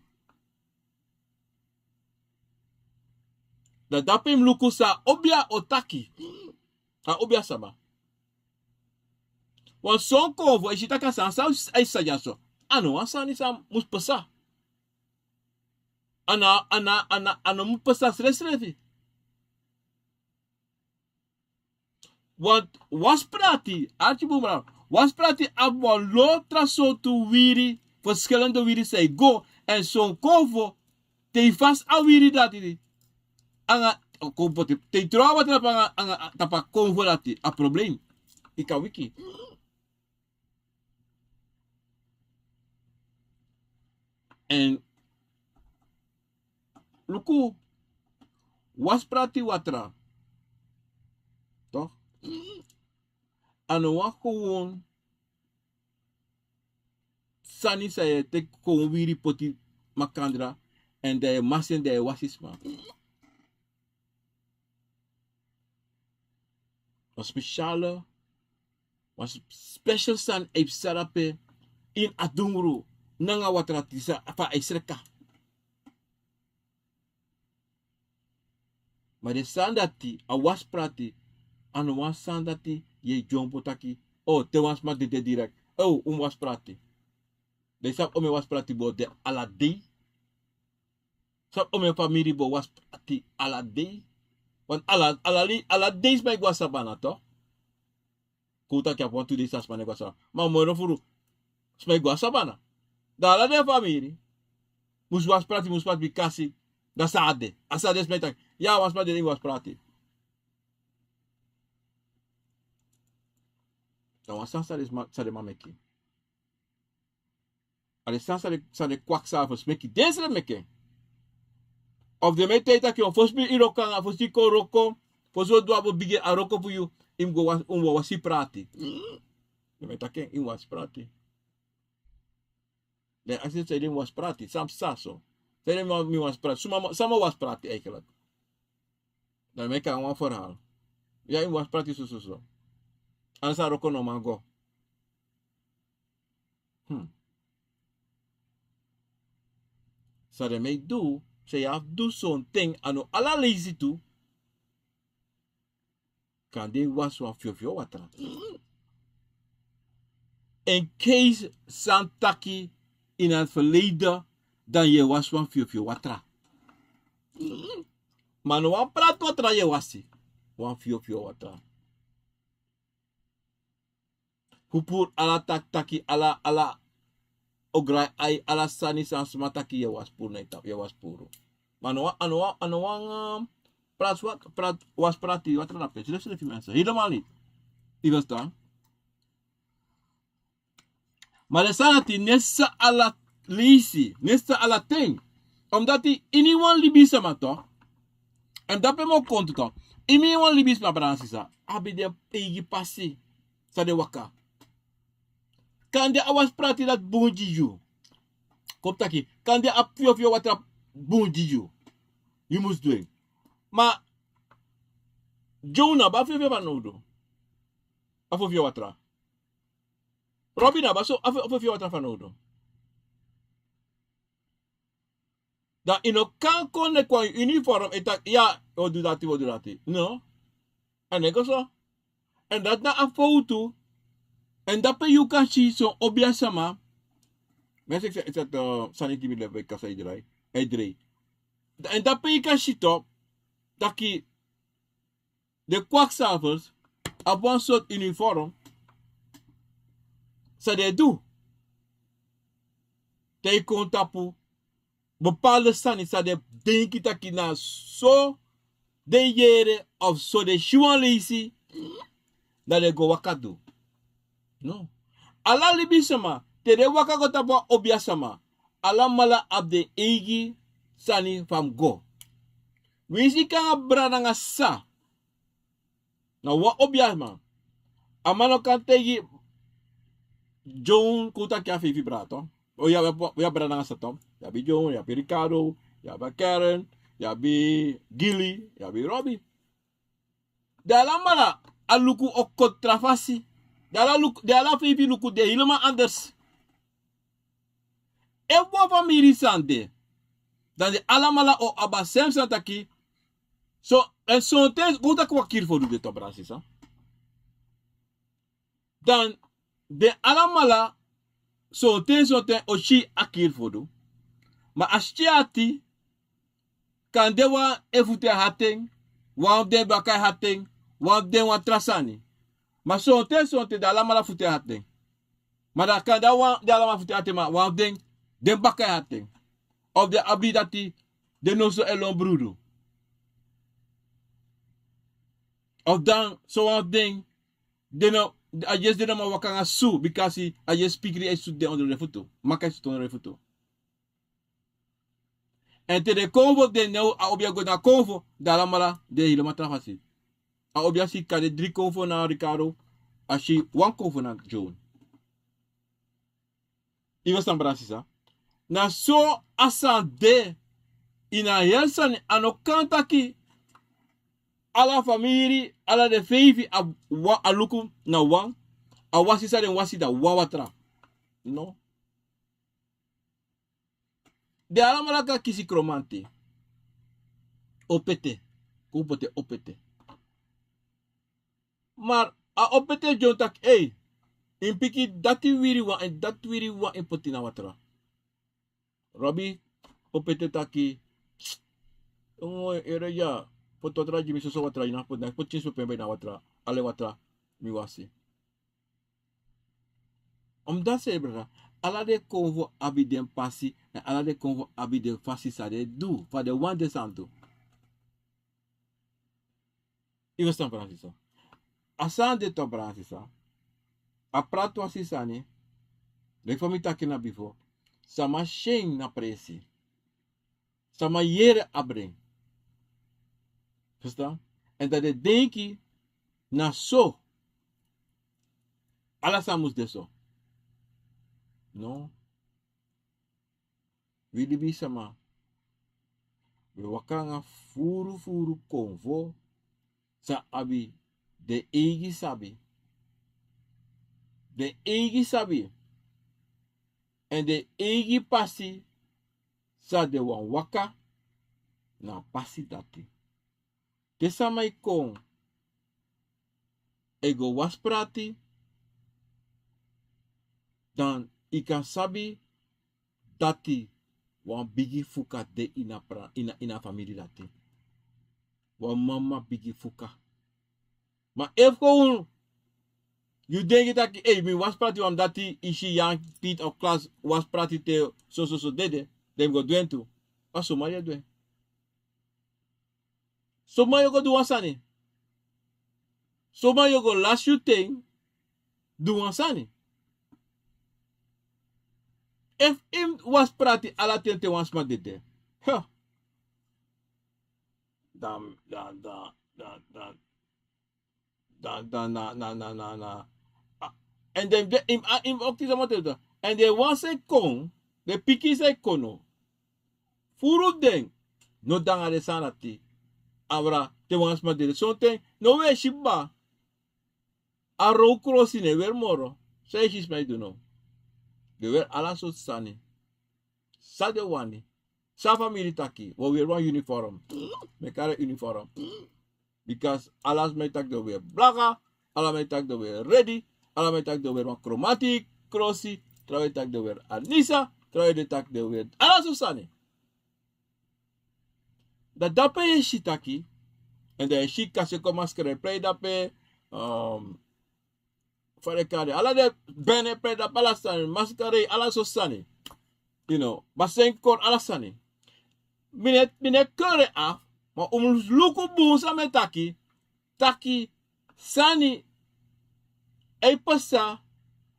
Dan dape yu mus luku san a obia o taki. A obia sama. Wan son konfo e si taki a sani san a e sani dyaso, a no wan sani san mus pasa. A no, a no, a no, a no mus pasa srefsrefi. Want wasi prati, arki bun, ma wasi prati abi wan lo tra sortu wiri, verschillende wiri san e go, èn son konfo, te yu fasi a wiri dati anga, kon poti, te yu tron a watra tapu anga, anga, tapu a konfo dati, a problem. Yu kan wiki. Èn luku, wasi prati watra, toch? A no wan gewoon sani san yu e teki kon wiri poti makandra, èn dan yu e masi en, dan yu e wasi sma. Wan speciale, wan sp-, special sani e psa dape ini a dungru nanga watra disi fa a e sreka. Ma den sani dati, a wasi prati, a no wan sani dati yu e dyompo taki, o, te wan sma dede direct, o, un mus wasi prati. Dan yu sabi omeni wasi prati bo de ala dei? Sabi omeni famiri bo wasi prati ala dei? Want ala, ala, ala dei sma e go a sabana, toch? Kon taki a wantu dei san sma no e go a sabana. Ma moro furu sma e go a sabana. Dan ala den famiri mus wasi prati, mus prati, bikasi dan san a de. A san a de, sma e taki, ya, wan sma dede, yu mus wasi prati. Dan wan sani san den sma, san den man meki. A den sani san den, san den kwaksalvers meki, den srefi meki en. Of den man e taigi taki, o, fosi mi e wroko nanga, fosi yu kon wroko, fosi wi o du a bo bigin a wroko fu yu, yu mus go wasi, yu mus wasi prati. Den man e taki, yu mus wasi prati. Dan yu aksi den, san ede mi wasi prati, san psa so? San ede mi wasi prati? Suma, san mi wasi prati eigenlijk? Dan meki a wan verhaal. Ya, yu mus wasi prati sososo. Anders a wroko no man go. Hmm. San den man e du, san yu abi fu du sonten, a no ala leisi tu. Kande yu wasi wan fyofyo watra. In case san taki in het verleden, dan yu e wasi wan fyofyo watra. Ma no wan prati watra yu e wasi, wan fyofyo watra. Fu puru ala taki taki, ala, ala ograi ai, ala sani san sma taki yu e wasi puru na yu tapu, yu e wasi puru. Ma a no wan, a no wan, a no wan, um, prati wa-, prati, wasi prati watra na pe. Srefsrefi, mensen. Helemaal niet. Yu verstaan? Ma den sani dati no e psa ala leisi, no e psa ala ten. Omdati iniwan libisma, toch? Èn dape mi o kon tu, toch? Iniwan libisma, brada nanga sisa, abi den eigi pasi san den waka. Kande a wasi prati dati bun gi yu. Kon taki, kande a fyofyo watra bun gi yu, yu mus du en. Ma Joe no abi a fyofyo fanowdu. A fyofyo watra. Robin no abi a so, a fo, a fyofyo watra fanowdu. Dan yu no kan kon leki wan uniform e taki ya, wi o du dati, wi o du dati. No. A no e go so. Èn dati na a fowtu. Èn dape yu kan si son obiasama. Mi e seki sani gi mi lefu e kasa e drai. E drai. Èn dape yu kan si tu taki den kwakzavers abi wan sortu uniform san den e du. Te yu kon tapu bepaalde sani san den denki taki na so den yere of so den si wan leisi, dan den go waka du. No. Ala libisma, te den waka go tapu wan obiasma, alamala abi den eigi sani fu a mus go. Winsi yu kon nanga brada nanga sisa, na wan obiasma. A man no kan taigi John kon taki a feifi brada. O, yu abi, yu abi brada nanga sisa. Yu abi John, yu abi Ricardo, yu abi Karen, yu abi Gilly, yu abi Robbie. Den alamala a luku o kon tra fasi. Den ala luku, den ala feifi luku den helemaal anders. Efu wan famiri sani de, dan den alamala o abi a sem sani taki. So, èn sonten, go taki wan kiri fu du de tu, brada sisa. Dan den alamala sonten sonten o si a kiri fu du. Ma a si ati, kande wan e futu e hati en, wan fu den baka e hati en, wan fu den wan tra sani. Ma sonten sonten den alamala futu e hati den. Ma dan kande a wan den alamala futu e hati en, ma wan fu den, den baka e hati en. Of den abi dati, den noso e lon brudu. Of dan, so wan fu den, den no, a yesi den no man waka nanga su, bikasi a yesi pikiri e sutu den ondro den futu. Maka e sutu ondro den futu. Èn te den konfo, den now a obia go na konfo, dan alamala den helemaal tra fasi. A obia si kande dri konfo na Ricardo, a si wan konfo na John. Yu e ferstan, brada sisa. Na so a sani de. Ini a heri sani, a no kan taki ala famiri, ala den feifi a, a luku na wan, a wasi san den wasi dan wan watra. No. Den alamala kan kisi kromanti. Opete. Kon poti en opete. Ma a opete John taki, ei, yu mus piki dati wiri wan, èn dati wiri wan yu mus poti na watra. Robbie, opete taki, yongo, ere ya, poti watra gi mi, soso watra yu na poti, na poti yu soso pen bai na watra, ala watra mi wasi. Omdat, brada, ala den konfo abi den pasi, èn ala den konfo abi den fasi san den du, fa den wani den sani du. Yu e ferstan, brada sisa. A sani de tu, brada sisa. A prati wan sisa ni, leki fa mi taki na bifo, sama si en na presi. Sama yere abri en. Ferstan? Èn dan den denki na so ala sani mus de so. No. Wi libisma, wi e waka nanga furu furu konfo san abi den eigi sabi. Den eigi sabi. Èn den eigi pasi san den wani waka na a pasi dati. Te sama e kon, e go wasi prati, dan yu kan sabi dati wan bigi fuka de ini a pra-, ini a, ini a famiri dati. Wan mama bigi fuka. Ma efu kon unu, yu denki taki, ei, mi wasi prati wan dati, yu si Jan, Piet of Klaas wasi prati te so, so, so dede, dan mi go du en tu. Ma suma yu e du en. Suma yu o go du wan sani. Suma yu o go lasi yu ten, du wan sani. Efu yu mus wasi prati ala ten te wan sma dede. Huh. Dan, dan, dan, dan, dan. Dan, dan, na, na, na, na, na. Ah, èn den, den, yu mus, ah, yu mus okti sama te dan. Èn den wan san e kon, den pikin san e kon no. Furu den, no de nanga den sani dati. Abra, te wan sma dede. Sonten, no weri si kba. A row krosi no e weri moro. San yu e si sma e du no? Den weri ala sortu sani. San den wani. San famiri taki, wi o weri wan uniform. Mi e kari uniform. Because ala sma e taki den o weri blaka, ala sma e taki den o weri redi, ala sma e taki den o weri wan kromati krosi, trawan e taki den o weri anisa, trawan e taki den o weri ala so sani. Dan dape yu e si taki, èn dan yu e si kase kon maskara e prei dape, um, fa den e kari, ala den bene prei dape, ala sani, maskara, ala so sani. You know, basen kon, ala sani. Mi no e, mi no e kori en afu, ma un mus luku bun san mi e taki, taki sani e pasa,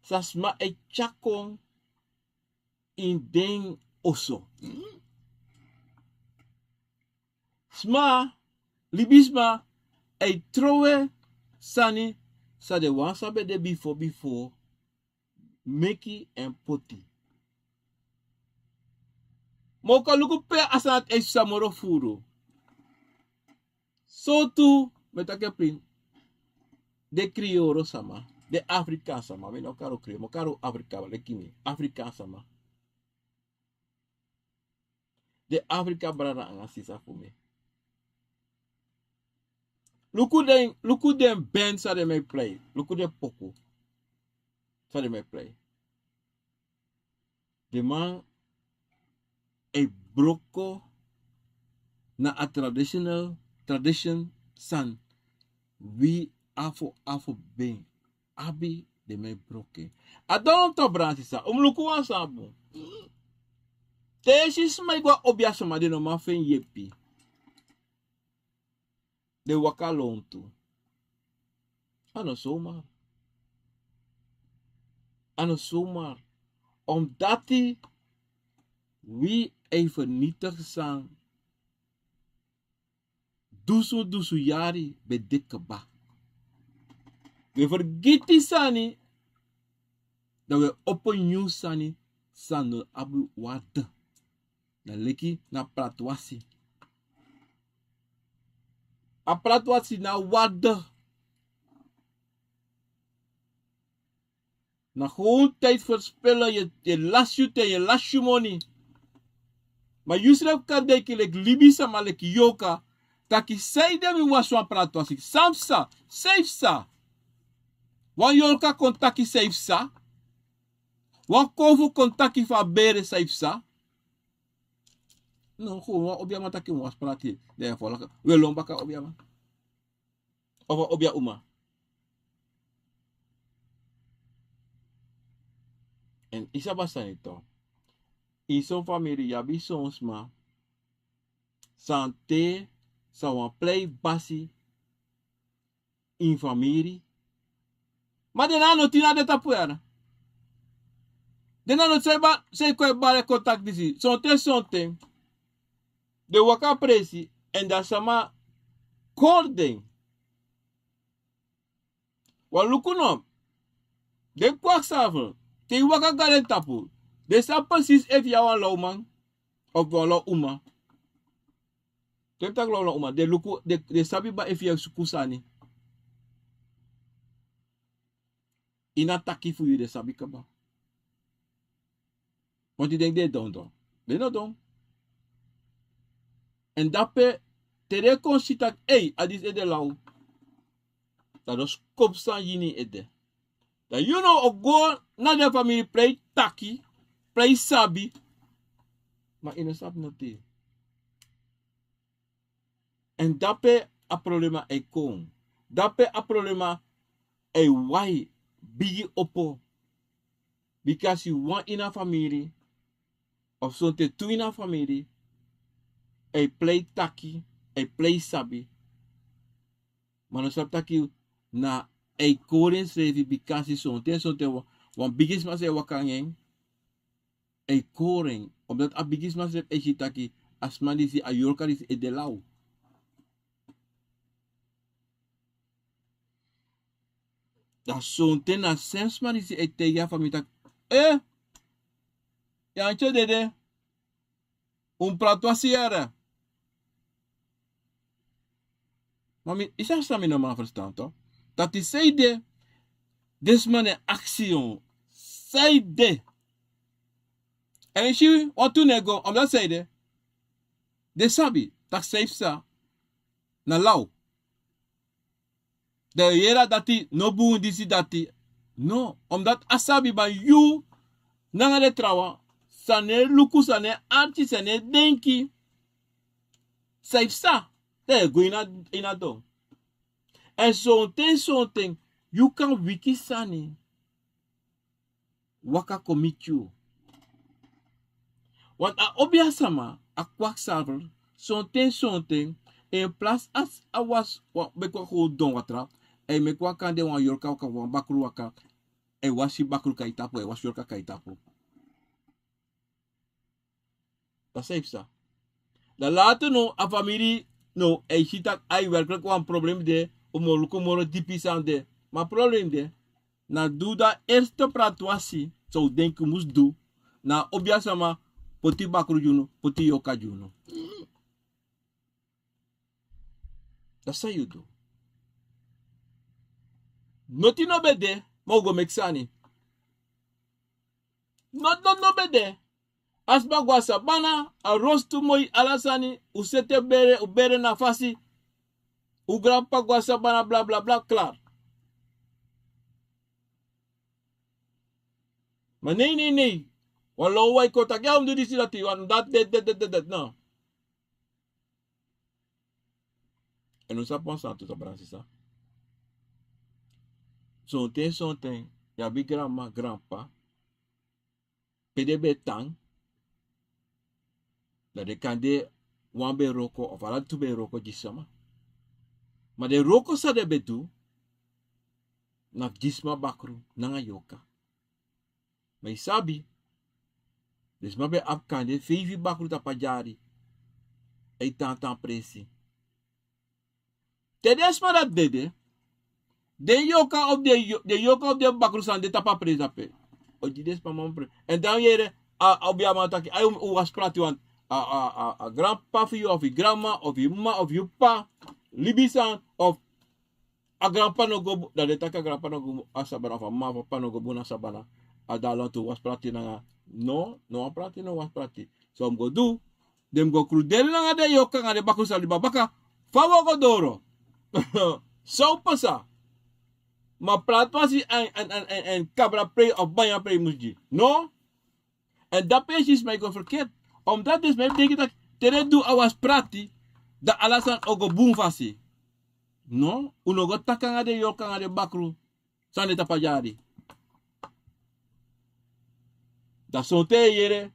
san sma e tyari kon ini den oso. Sma, libisma, e trowe sani san den wan san ben de bifo bifo meki èn poti. Ma un kan luku pe a sani dati e pasa moro furu. So tu, mi e taki en prin, den kriyoro sama, den Afrika sama, mi no kari un kriyoro, mi o kari un Afrika leki mi, Afrika sama. Den Afrika brada anga sisa fu mi. Luku den, luku den band san den man e prei. Luku den poku san den man e prei. Den man e broko na a traditional, tradition san wi afo, afo ben abi, den man e broko en. A don to bransi san, un mus luku wan sani bun. Te yu si sma e go a obiasma, den no man feni yepi. Den waka lontu. A no zomaar. A no zomaar. Omdati wi e vernietig san dusun dusun yari ben de kaba. Wi e fergiti sani, dan wi e opo nyun sani san no abi waarde. Na leki na platwasi. A platwasi na waarde. Na gewoon tijd verspillen, yu, yu lasi yu ten, yu lasi yu moni. Ma yusrefi kan denki leki libisma, leki yorka, taki sanede mi wasi wan platwasi. San psa, san e psa. Wan yorka kon taki san e psa. Wan kofu kon taki fu a bere san e psa. No, gewoon wan obiaman taki wan wasi plati. Dan yu e folaka, wi e lon baka obiaman. Of a obia uma. Èn yu sabi a sani tu. Ini son famiri yu abi son sma san te san wan prei basi ini famiri. Ma den na no tin na den tapu yara. Den na no san e ba, san e kon e bari kon taki disi. Sonten, sonten den waka presi èn dan sama kori den. Wan luku no. Den kwaksafu, te yu waka go na den tapu, den sabi presisi efu yu na wan lawman of wan law uma. Te mi taki law, law uma, den luku, den, den sabi kaba efu yu e suku sani. Ini a taki fu yu den sabi kaba. Want yu denki den e don don. Den no don. Èn dape te den kon si taki, ei, a disi ede law. Dan den o skopu sani ini yu ede. Dan yu no o go na den famiri pe yu taki, pe yu sabi. Ma yu no sabi notin. Èn dape a problema e kon. Dape a problema e wai bigi opo. Bikasi wan ini a famiri, of sonten tu ini a famiri, e prei taki, e prei sabi. Ma no sabi taki na e kori ensrefi, bikasi sonten, sonten wan, wan bigisma san e waka anga en, e kori en, omdat a bigisma srefi e si taki a sma disi, a yorka disi e de law. Dan sonten na a sem sma disi e taigi a famiri taki, eh, yu anti o dede, un prati wan siyara. Ma mi, yu sabi san mi no man ferstan tu. Dati sanede den sma no e aksi yu. Sanede. Èn yu si wantu no e go, omdat sanede. Den sabi tak' san yu psa na law. Dan yu yere a dati no bun disi dati. No, omdat a sabi man yu nanga den trawan san no e luku, san no e arki, san no e denki, san yu psa, dan yu e go ini a don. Èn sonten sonten yu kan wiki sani waka kon miti yu. Want a obiasama, a kwaksalver, sonten sonten, en plas a wasi, meki wan kon don watra, a e meki wan kande wan yorka waka, wan bakru waka, a e wasi bakru kai tapu, a e wasi yorka kai tapu. Dati san yu psa. Dan latu no a famiri no a e si tak' a e werklik wan problem de, un mu luku moro dipi san de. Ma problem de na du dan erste prati wasi san un denki un mus du, na a obiasama poti bakru gi unu, poti yorka gi unu. Dati san yu du. Noti no ben de, ma un go meki sani. Noti noti no ben de. A sma go a sabana, a rostu moi, ala sani, un sete bere, un bere na fasi, un granp'pa go a sabana, bla bla bla, klar. Ma nei nei nei, wan low wan e kon taki ya un mus du disi dati, wan dati dati dati dati dati, no. Èn un sabi wan sani tu, sa brada, sisa. Sonten sonten yu abi granma, granp'pa, pe den ben tan, dan den kande wan ben wroko of ala tu ben wroko gi sama. Ma den wroko san den ben du na fu gi sma bakru nanga yorka. Ma yu sabi, den sma ben abi kande feifi bakru tapu a dyari, e tan tan presi. Te den sma dati dede, den yorka of den yo-, den yorka of den bakru san de tapu a presi ape, o gi den sma mama presi. Èn dan yu yere a, a obiaman taki, ai, un, un wasi prati wan, a, a, a, a granp'pa fu yu of yu granma of yu mama of yu p'pa libi san, of a granp'pa no go bu-, dan den taki a granp'pa no go bu-, a sabana, of a mama of a p'pa no go bun na sabana. A dan lantu wasi prati nanga. No, no wan prati, no wasi prati. San un mus go du, den mus go kruderi nanga den yorka nanga den bakru san libi a baka. Fa un o go doro? San o pasa? Ma prati wasi èn, èn, èn, èn, èn kabra prei of banya prei mus gi. No? Èn dape yu e si sma e go ferkeri. Omdat den sma e denki taki te den du a wasi prati, dan ala sani o go bun fasi. No, un no go taki nanga den yorka nanga den bakru san de tapu a dyari. Dan sonten yu e yere,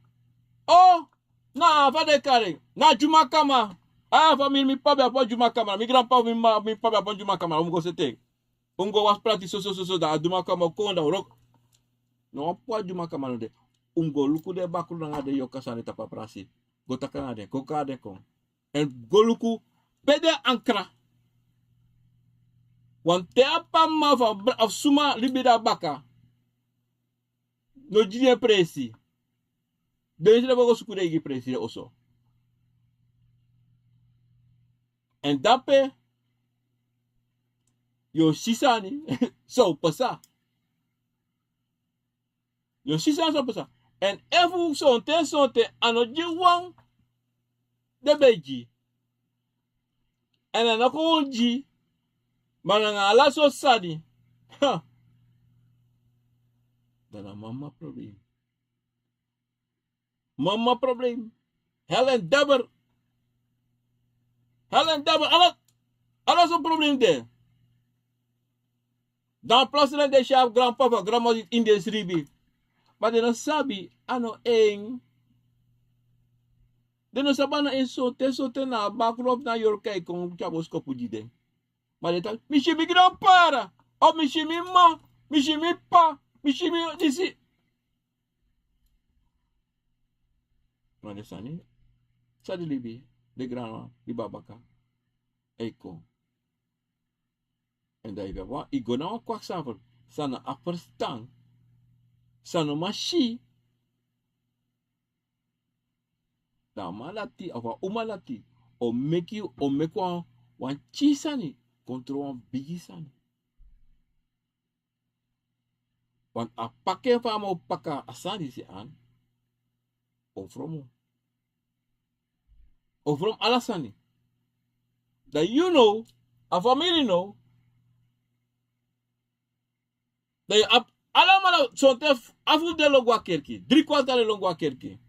o, na fa den e kari en, na dyumakama. A famiri, mi p'pa ben abi wan dyumakama, mi granp'pa, mi mama, mi p'pa ben abi wan dyumakama, un mus go sete. Un mus go wasi prati soso soso, dan a dyumakama o kon, dan un wroko. No wan p'pa dyumakama no de. Un mus go luku den bakru nanga den yorka san de tapu a prasi. Go taki nanga den, go kari den kon. Èn go luku pe den ankra. Wanten a p'pa, mama of a bra-, of suma libi de a baka, no gi den presi, den srefi o go suku den eigi presi den oso. Èn dape yu o si sani san o pasa. Yu o si sani san o pasa. Èn efu sonten sonten a no gi wan, den ben gi. Èn a no kon gi, ma nanga ala so sani. Ha. Dan na mama problem. Mama problem. Hel èn debel. Hel èn debel. Ala, ala so problem de. Dan a plasi na den si a granp'pa fu a granma ini den sribi. Ma den no sabi, a no en. Den no sabi a no en. Sonten sonten na a bakru of na a yorka e kon tyari boskopu gi den. Ma den taki, mi si mi granp'pa, of mi si mi m'ma, mi si mi p'pa, mi si mi disi. Ma den sani san den libi, den granma libi a baka, e kon. Èn dan yu ben wani go na wan kwaksalver san no abi ferstan, san no man si. Dan a man dati of a uma dati o meki, o meki wan, wan pikin sani kon tron wan bigi sani. Want a paki en fa a man o paka a sani disi, an o fromo. O from ala sani. Dan yu now, a famiri now. Dan yu abi alamala, sonten afu den lon go a kerki, dri kwarta den lon go a kerki.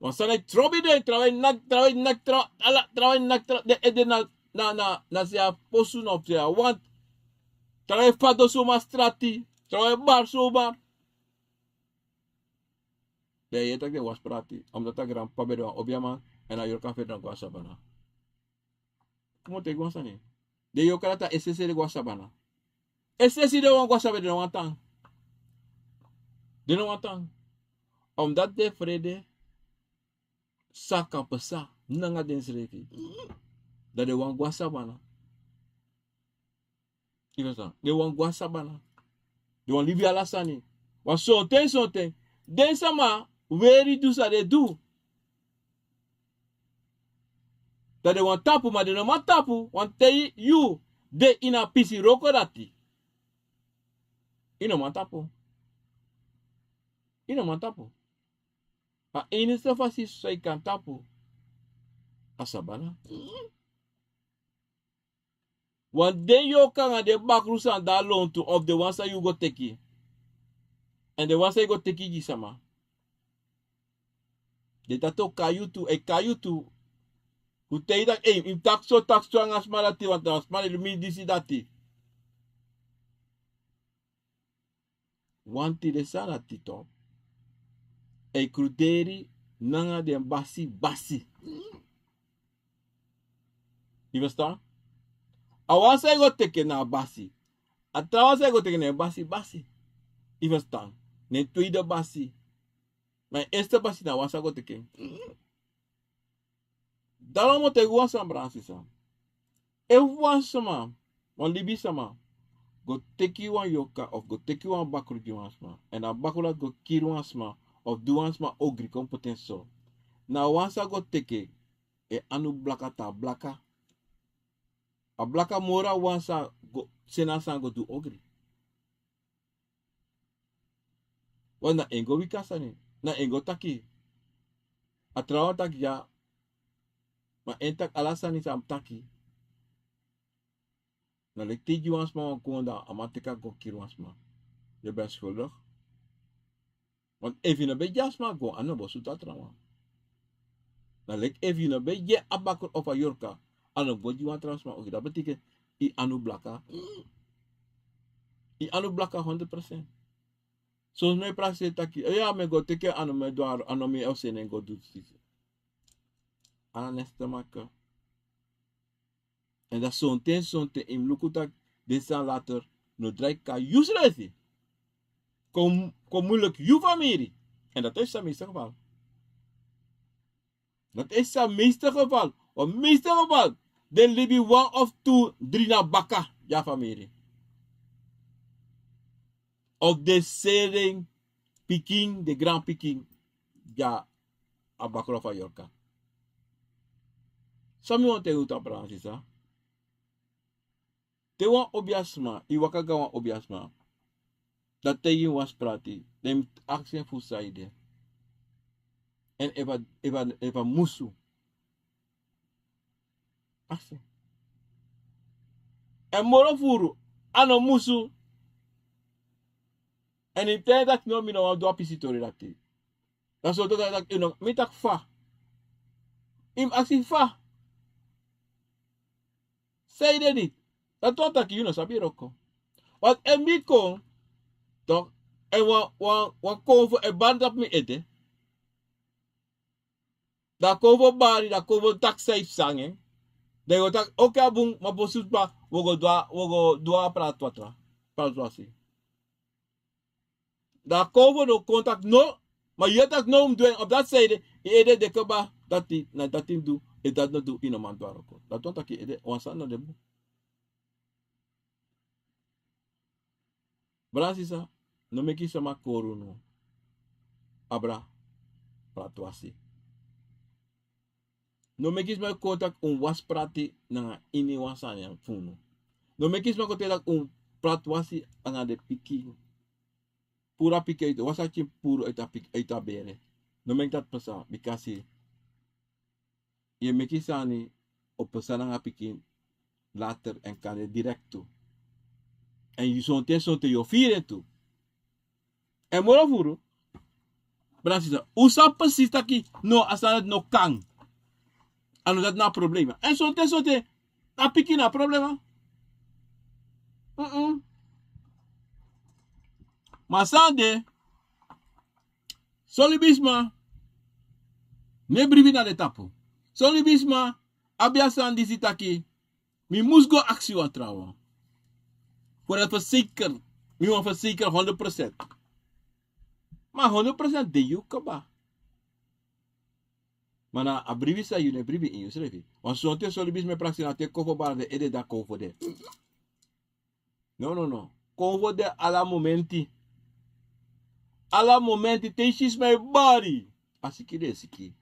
Wan sani e trobi den, trawan e naki, trawan e naki, trawan ala, trawan e naki, trawan den ede na, na, na, na se a posu na fu se a want. Trawan e fadon suma strati, trawan e bari suma. Dan yu e taki den wasi prati, omdat a granp'pa ben de wan obiaman, èn a yorka feti den go a sabana. Komo teki wan sani. Den yorka dati a esesi den go a sabana. Esesi den wani go a sabana, den no wani tan. Den no wani tan. Omdat den frede san kan pasa nanga densrefi. Dan den wani go a sabana. Yu ferstan? Den wani go a sabana. Den wani libi ala sani. Wan sonten, sonten den sama weri du san den du. Dan den wani tapu, ma den no man tapu, want te yu de ini a pisi wroko dati, yu no man tapu. Yu no man tapu. A enigste fasi san yu kan tapu, a sabana. Wan den yorka nanga den bakru san de a lontu, of den wan san yu go teki. Èn den wan san yu go teki gi sama. Den dati o kai yu tu, e kai yu tu. Fu taigi taki, ei, yu taki so, taki so nanga sma dati, want na sma dati mi disi dati. Wan tide sani dati tu. E kruderi nanga den basi basi. Yu ferstan? A wan san yu go teki na a basi. A trawan san yu go teki na en basi basi. Yu ferstan? Na en tweede basi. Ma en eerste basi na a wan san go teki en. Daarom mi o taigi wan sani, brada nanga sisa. Efu wan sama, wan libisama, go teki wan yorka of go teki wan bakru gi wan sma, èn a bakru dati go kiri wan sma of du wan sma ogri kon poti en so, na a wan san go teki en, en anu blaka, te a blaka. A blaka moro a wan san go seni a sani go du ogri. Want na en go wiki a sani, na en go taki. A trawan taki ya, ma en taki ala sani san mi taki. Na leki te yu gi wan sma wan konda, a man teki a go kiri wan sma. Yu ben schuldig. Want efu yu no ben gi a sma go, a no bo sutu a trawan. Na leki efu yu no ben gi a bakru of a yorka, a no bo gi wan tra sma. Oké, dati betekent yu anu blaka. Yu anu blaka honderd procent. Soms mi e prakseri taki, eh, ya, mi e go teki anu, mi e du a, anu, mi e o seni en go du sisi. A no neste maka. Èn dan sonten, sonten yu mus luku taki den sani later no drai kon na yu srefi. Kon, kon muilek yu famiri. Èn dati e san meeste geval. Dati e san meeste geval. Wan meeste geval, den libi wan of tu, dri na baka gi a famiri. Of den seri den pikin, den granpikin, gi a bakru of a yorka. San mi wani taigi unu, brada nanga sisa. Te wan obiasma, yu waka go na wan obiasma, dan taigi en wan sani prati, dan yu mus aksi en fu san ede. Èn efu a, efu a, efu a musu. Aksi en. Èn moro furu, a no musu. Èn yu taigi en taki no, mi no wani du a pisitori dati. Dan so, dan, dan, yu no, mi taki fa. Yu mus aksi fa. San ede dati? Dati wani taki yu no sabi wroko. Want efu mi kon, toch, èn wan, wan, wan konfo e bari tapu mi ede. Dan a konfo bari, dan a konfo taki san yu fu sani. Dan yu o taki, oké, a bun, ma bosu pa, wi o go du a, wi o go du a prati watra, prati wasi. Dan a konfo no kon taki no, ma yu e taki no, un mus du en op dati sani ede, yu ede de kaba, dati, na dati yu mus du, efu dati no du, yu no man du a wroko. Dati wani taki yu ede, wan sani no de bun. Brada nanga sisa, no meki sama kori unu. Abra, prati wasi. No meki sma kon taki un wasi prati nanga ini wan sani fu unu. No meki sma kon taki un prati wasi nanga den pikin. Puru a pikin uit, wasi a pikin puru uit a pik-, uit a bere. No meki dati pasa, bikasi yu e meki sani opo sani nanga pikin later èn kande direktu. Èn yu sonten sonten yu o firi en tu. Èn moro furu, brada sisa, un sabi presis taki no, a sani dati no kan. A no dati na a problema. Èn sonten sonten a pikin na a problema. Mm-mm. Ma san de, son libisma no e bribi na den tapu. Son libisma abi a sani disi taki mi mus go aksi wan trawan. Fu dati verzeker, mi wani verzeker honderd procent. Ma honderd procent de yu kaba. Ma na a bribi san yu no e bribi ini yusrefi. Wan sonten son libisma e prakseri na te kon fu bari den ede dan kon fu de. No, no, no. Kon fu de ala momenti. Ala momenti te yu si sma e bari, a siki den e siki.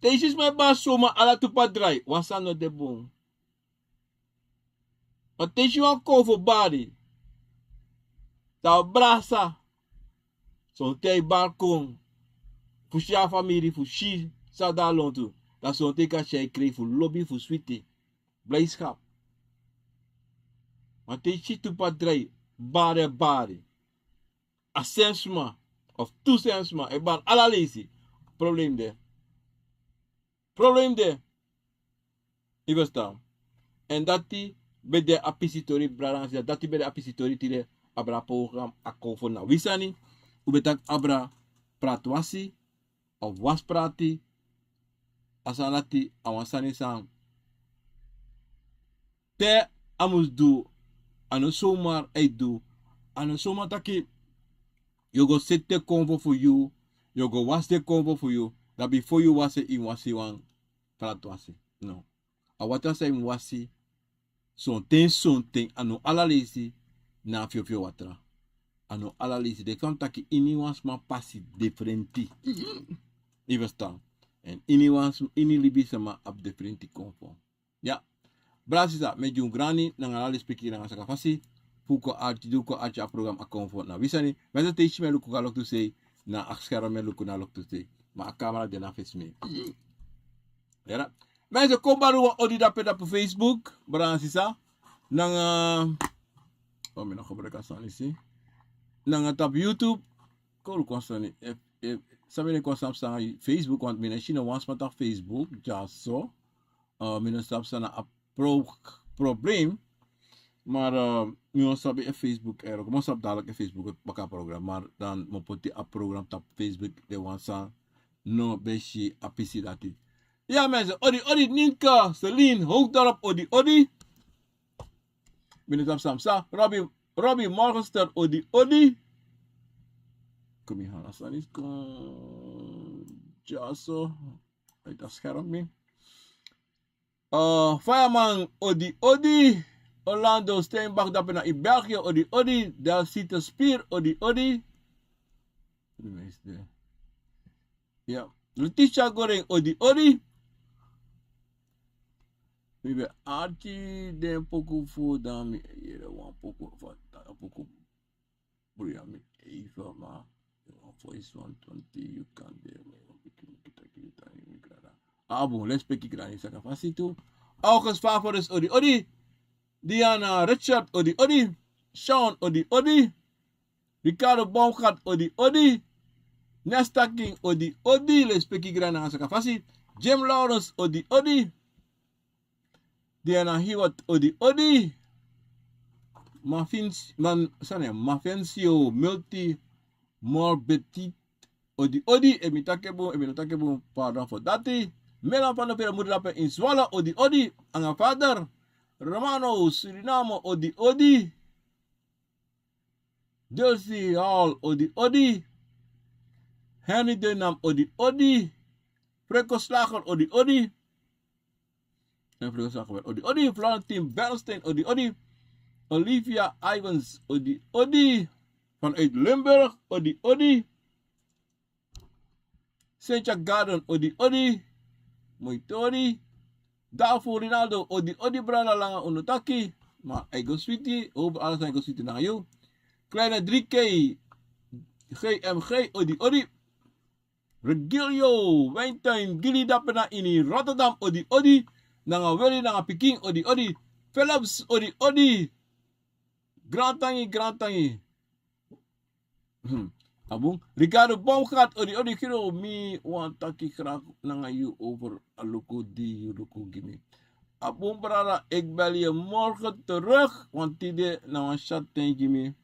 Te yu si sma e bari soma ala tu pa drai, wan sani no de bun. Ma te yu si wan kon fu bari, dan a brasa. Sonten a e bari kon fu si a famiri, fu si san de a lontu. Dan sonten yu kan si a e krei fu lobi, fu switi, blijdschap. Ma te yu si tu pa drai, bari e bari. A sen sma of tu sen sma e bari ala leisi. Problem de. Problem de. Yu ferstan? Èn dati ben de a pisi tori, brada nanga sisa, dati ben de a pisi tori tide abra program a kon fu na wi sani. Un ben taki abra prati wasi of wasi prati. A sani dati a wan sani san te a mus du, a no somar a e du. A no somar taki yu o go seti den konfo fu yu, yu o go wasi den konfo fu yu, dan bifo yu wasi en yu mus wasi wan prati wasi. No. A watra san yu mus wasi, sonten sonten, a no ala leisi na a fyofyo watra. A no ala leisi. Deki fa mi taki, ini wan sma pasi diferenti. Yu ferstan? Èn ini wan sma, ini libisma abi diferenti konfo. Ya. Brada sisa, mi e gi un grani nanga ala lespeki nanga sakafasi fu kon arki, di un kon arki a program a konfo na wi sani. Mi e sa te yu si mi e luku kon a loktu sei, na a skerm mi e luku na a loktu sei. Ma a kamera de na fesi mi. Yara. Mi e sa kon bari wan odi dape tapu Facebook, brada sisa. Nanga, o, mi no gebruik a sani disi. Nanga tapu YouTube. Kon luku wan sani, efu, efu, san mi no kon sabi san na Facebook, want mi no e si no wan sma tapu Facebook dyaso. Eh, mi no sabi san na a pro-, problem. Maar, eh, mi no sabi efu Facebook e wroko. Mi o sabi dadelijk efu Facebook e baka a program. Maar dan mi o poti a program tapu Facebook, den wan san no ben si a pisi dati. Ya mensen, odi, odi, Ninka, Celine, Hoogdorp, odi, odi. Mi no sabi san psa. Robbie, Robbie Morgenstern, odi, odi. Kon mi hara sani kon dyaso. Uit a scherm mi. Eh, Fireman, odi, odi. Orlando Steinbach, dape na in België, odi, odi. Del Cite Spier, odi, odi. Di mensen de. Ya. Letitia Goring, odi, odi. Mi ben arki den poku fu dan mi yere wan poku fu a poku. Broer, mi even, maar voice one twenty, you can deel me. Abu, let's pick it, Granny Sakafasi tu. August Favorus, odi, odi. Diana Richard, odi, odi. Sean, odi, odi. Ricardo Baumgart, odi, odi. Nesta King, odi, odi. Let's pick it, Granny Sakafasi. Jim Lawrence, odi, odi. Diana Hiwat, odi, odi. Mafins-, Man-, sani, Mafensio Multi Morbetit, odi, odi. Efu mi taki en bun, efu mi no taki en bun, pardon fu dati. Melan Van der Veer, mudape in Zwolle, odi, odi. Anga vader. Romano, Suriname, odi, odi. Dulcie Hall, odi, odi. Henry Denam, odi, odi. Franco Slager, odi, odi. En Franco Slager, odi, odi. Florentin Bernstein, odi, odi. Olivia Ivans, odi, odi. Vanuit Limburg, odi, odi. Sentia Garden, odi, odi. Moi tori. Dalfo Rinaldo, odi, odi, brada, langa un no taki. Ma a e go switi, hoop alles a e go switi nanga yu. Kleine drie K, G M G, odi, odi. Regilio Weintuin, Gili dape na ini Rotterdam, odi odi. Nanga Willy, nanga pikin, odi odi. Philips, odi odi. Grantangi, grantangi. Hmm. A bun. Ricardo Baumgart, odi odi, Giro, mi wani taki graag nanga yu over a luku di yu luku gi mi. A bun, brada, ik bel je morgen terug, want tide na wan shot ten gi mi.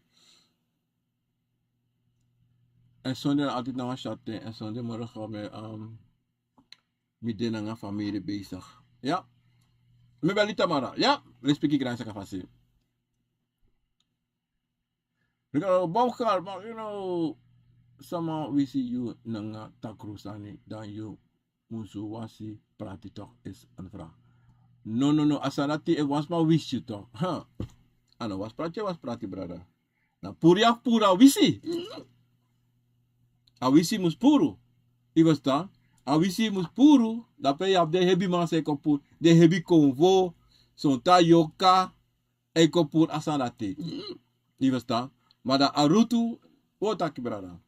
En zonde na altijd na wan shot ten. En zonde morgen gaan we, ehm, mi de nanga famiri bezig. Ya. Mi bel yu tamara. Ya. Respeki gran saka fasi. Ricardo Baumgart, maar you know, sama wisi yu nanga takru sani, dan yu musu wasi prati toch, is een vraag. No, no, no, a sani dati, efu wan sma wisi yu toch. Ha. A no wasi prati, wasi prati, brada. Na puru yu abi puru a wisi. A wisi mus puru. Yu ferstan? A wisi mus puru. Dape yu abi den hebi man san e kon puru. Den hebi konfo. Sonten a yorka. A e kon puru a sani dati. Yu ferstan? Ma dan a rutu, o taki, brada.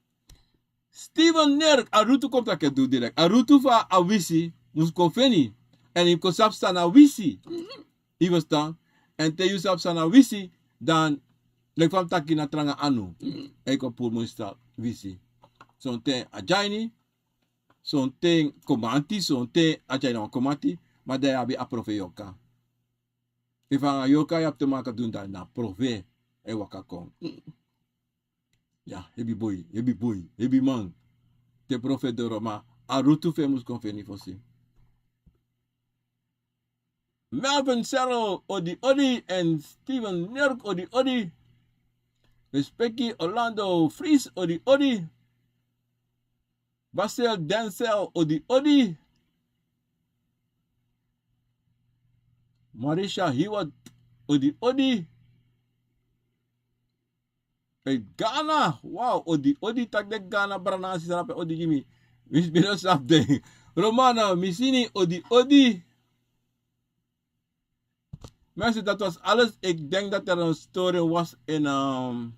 Steven Nerk, a rutu kon taki, e du direkt. A rutu fu a wisi mus kon feni. Èn yu kon sabi san na wisi. Yu ferstan? Èn te yu sabi san na wisi, dan leki fa mi taki, na tranga anu. A e kon puru mus sabi wisi. Sonten a dyaini, sonten komanti, sonten a dyaini wan komanti, ma dan yu abi a profe yorka. Efu a yorka yu abi te maka dun, dan na profe e waka kon. Ya, hebi boi, hebi boi, hebi man. Te profe doro, ma a rutu fu en mus kon feni fosi. Melvin Serro, odi odi, en Steven Nurk, odi odi. Respeki Orlando Fries, odi odi. Basel Denzel, odi odi. Marisha Hiwat, odi odi. Uit Ghana, wow, odi odi, taki den Ghana brada nanga sisa, odi gi mi. Mi, mi no sabi den. Romana Misini, odi odi. Mensen, dat was alles. Ik denk dat er een storing was in, ehm,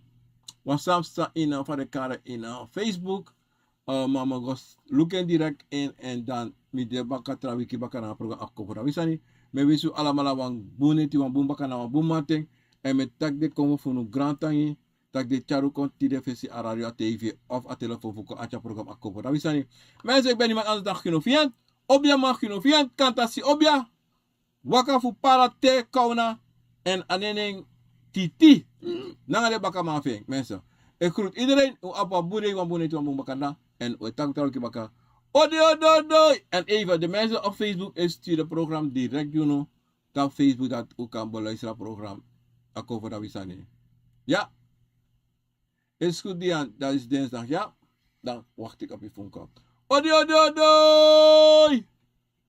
was sani san in, eh, van de kare in, eh, Facebook. Eh, maar mi go luku en direct in en dan mi de baka tra wiki baka na a program Akofodawisani. Mi e winsi un alamala wan bun neti, wan bun baka na wan bun mamanten. En mi e taki den konfo fu unu grantangi, taki den tyari un kon tide fesi a radio, a tv of a telefoon fu kon arki a program Akofodawisani. Mensen, ik ben niemand anders dan Gino Vian. Obia man, Gino Vian, kantasi obia. Waka fu para te kawna en a nenen titi. Nanga den bakaman fu en, mensen. Ik groet iedereen. Un abi wan bun dei, wan bun neti, wan bun bakanda. En un e taki tra wiki baka. Odi, odi, odi. En even de mensen op Facebook, e stuur de program direct, you know. Dan Facebook, dat un kan beluisteren program Akofodawisani. Ja. Is goed, Dian. Dat is dinsdag, ja. Dan wacht ik op je phone call. Odi, odi, odi.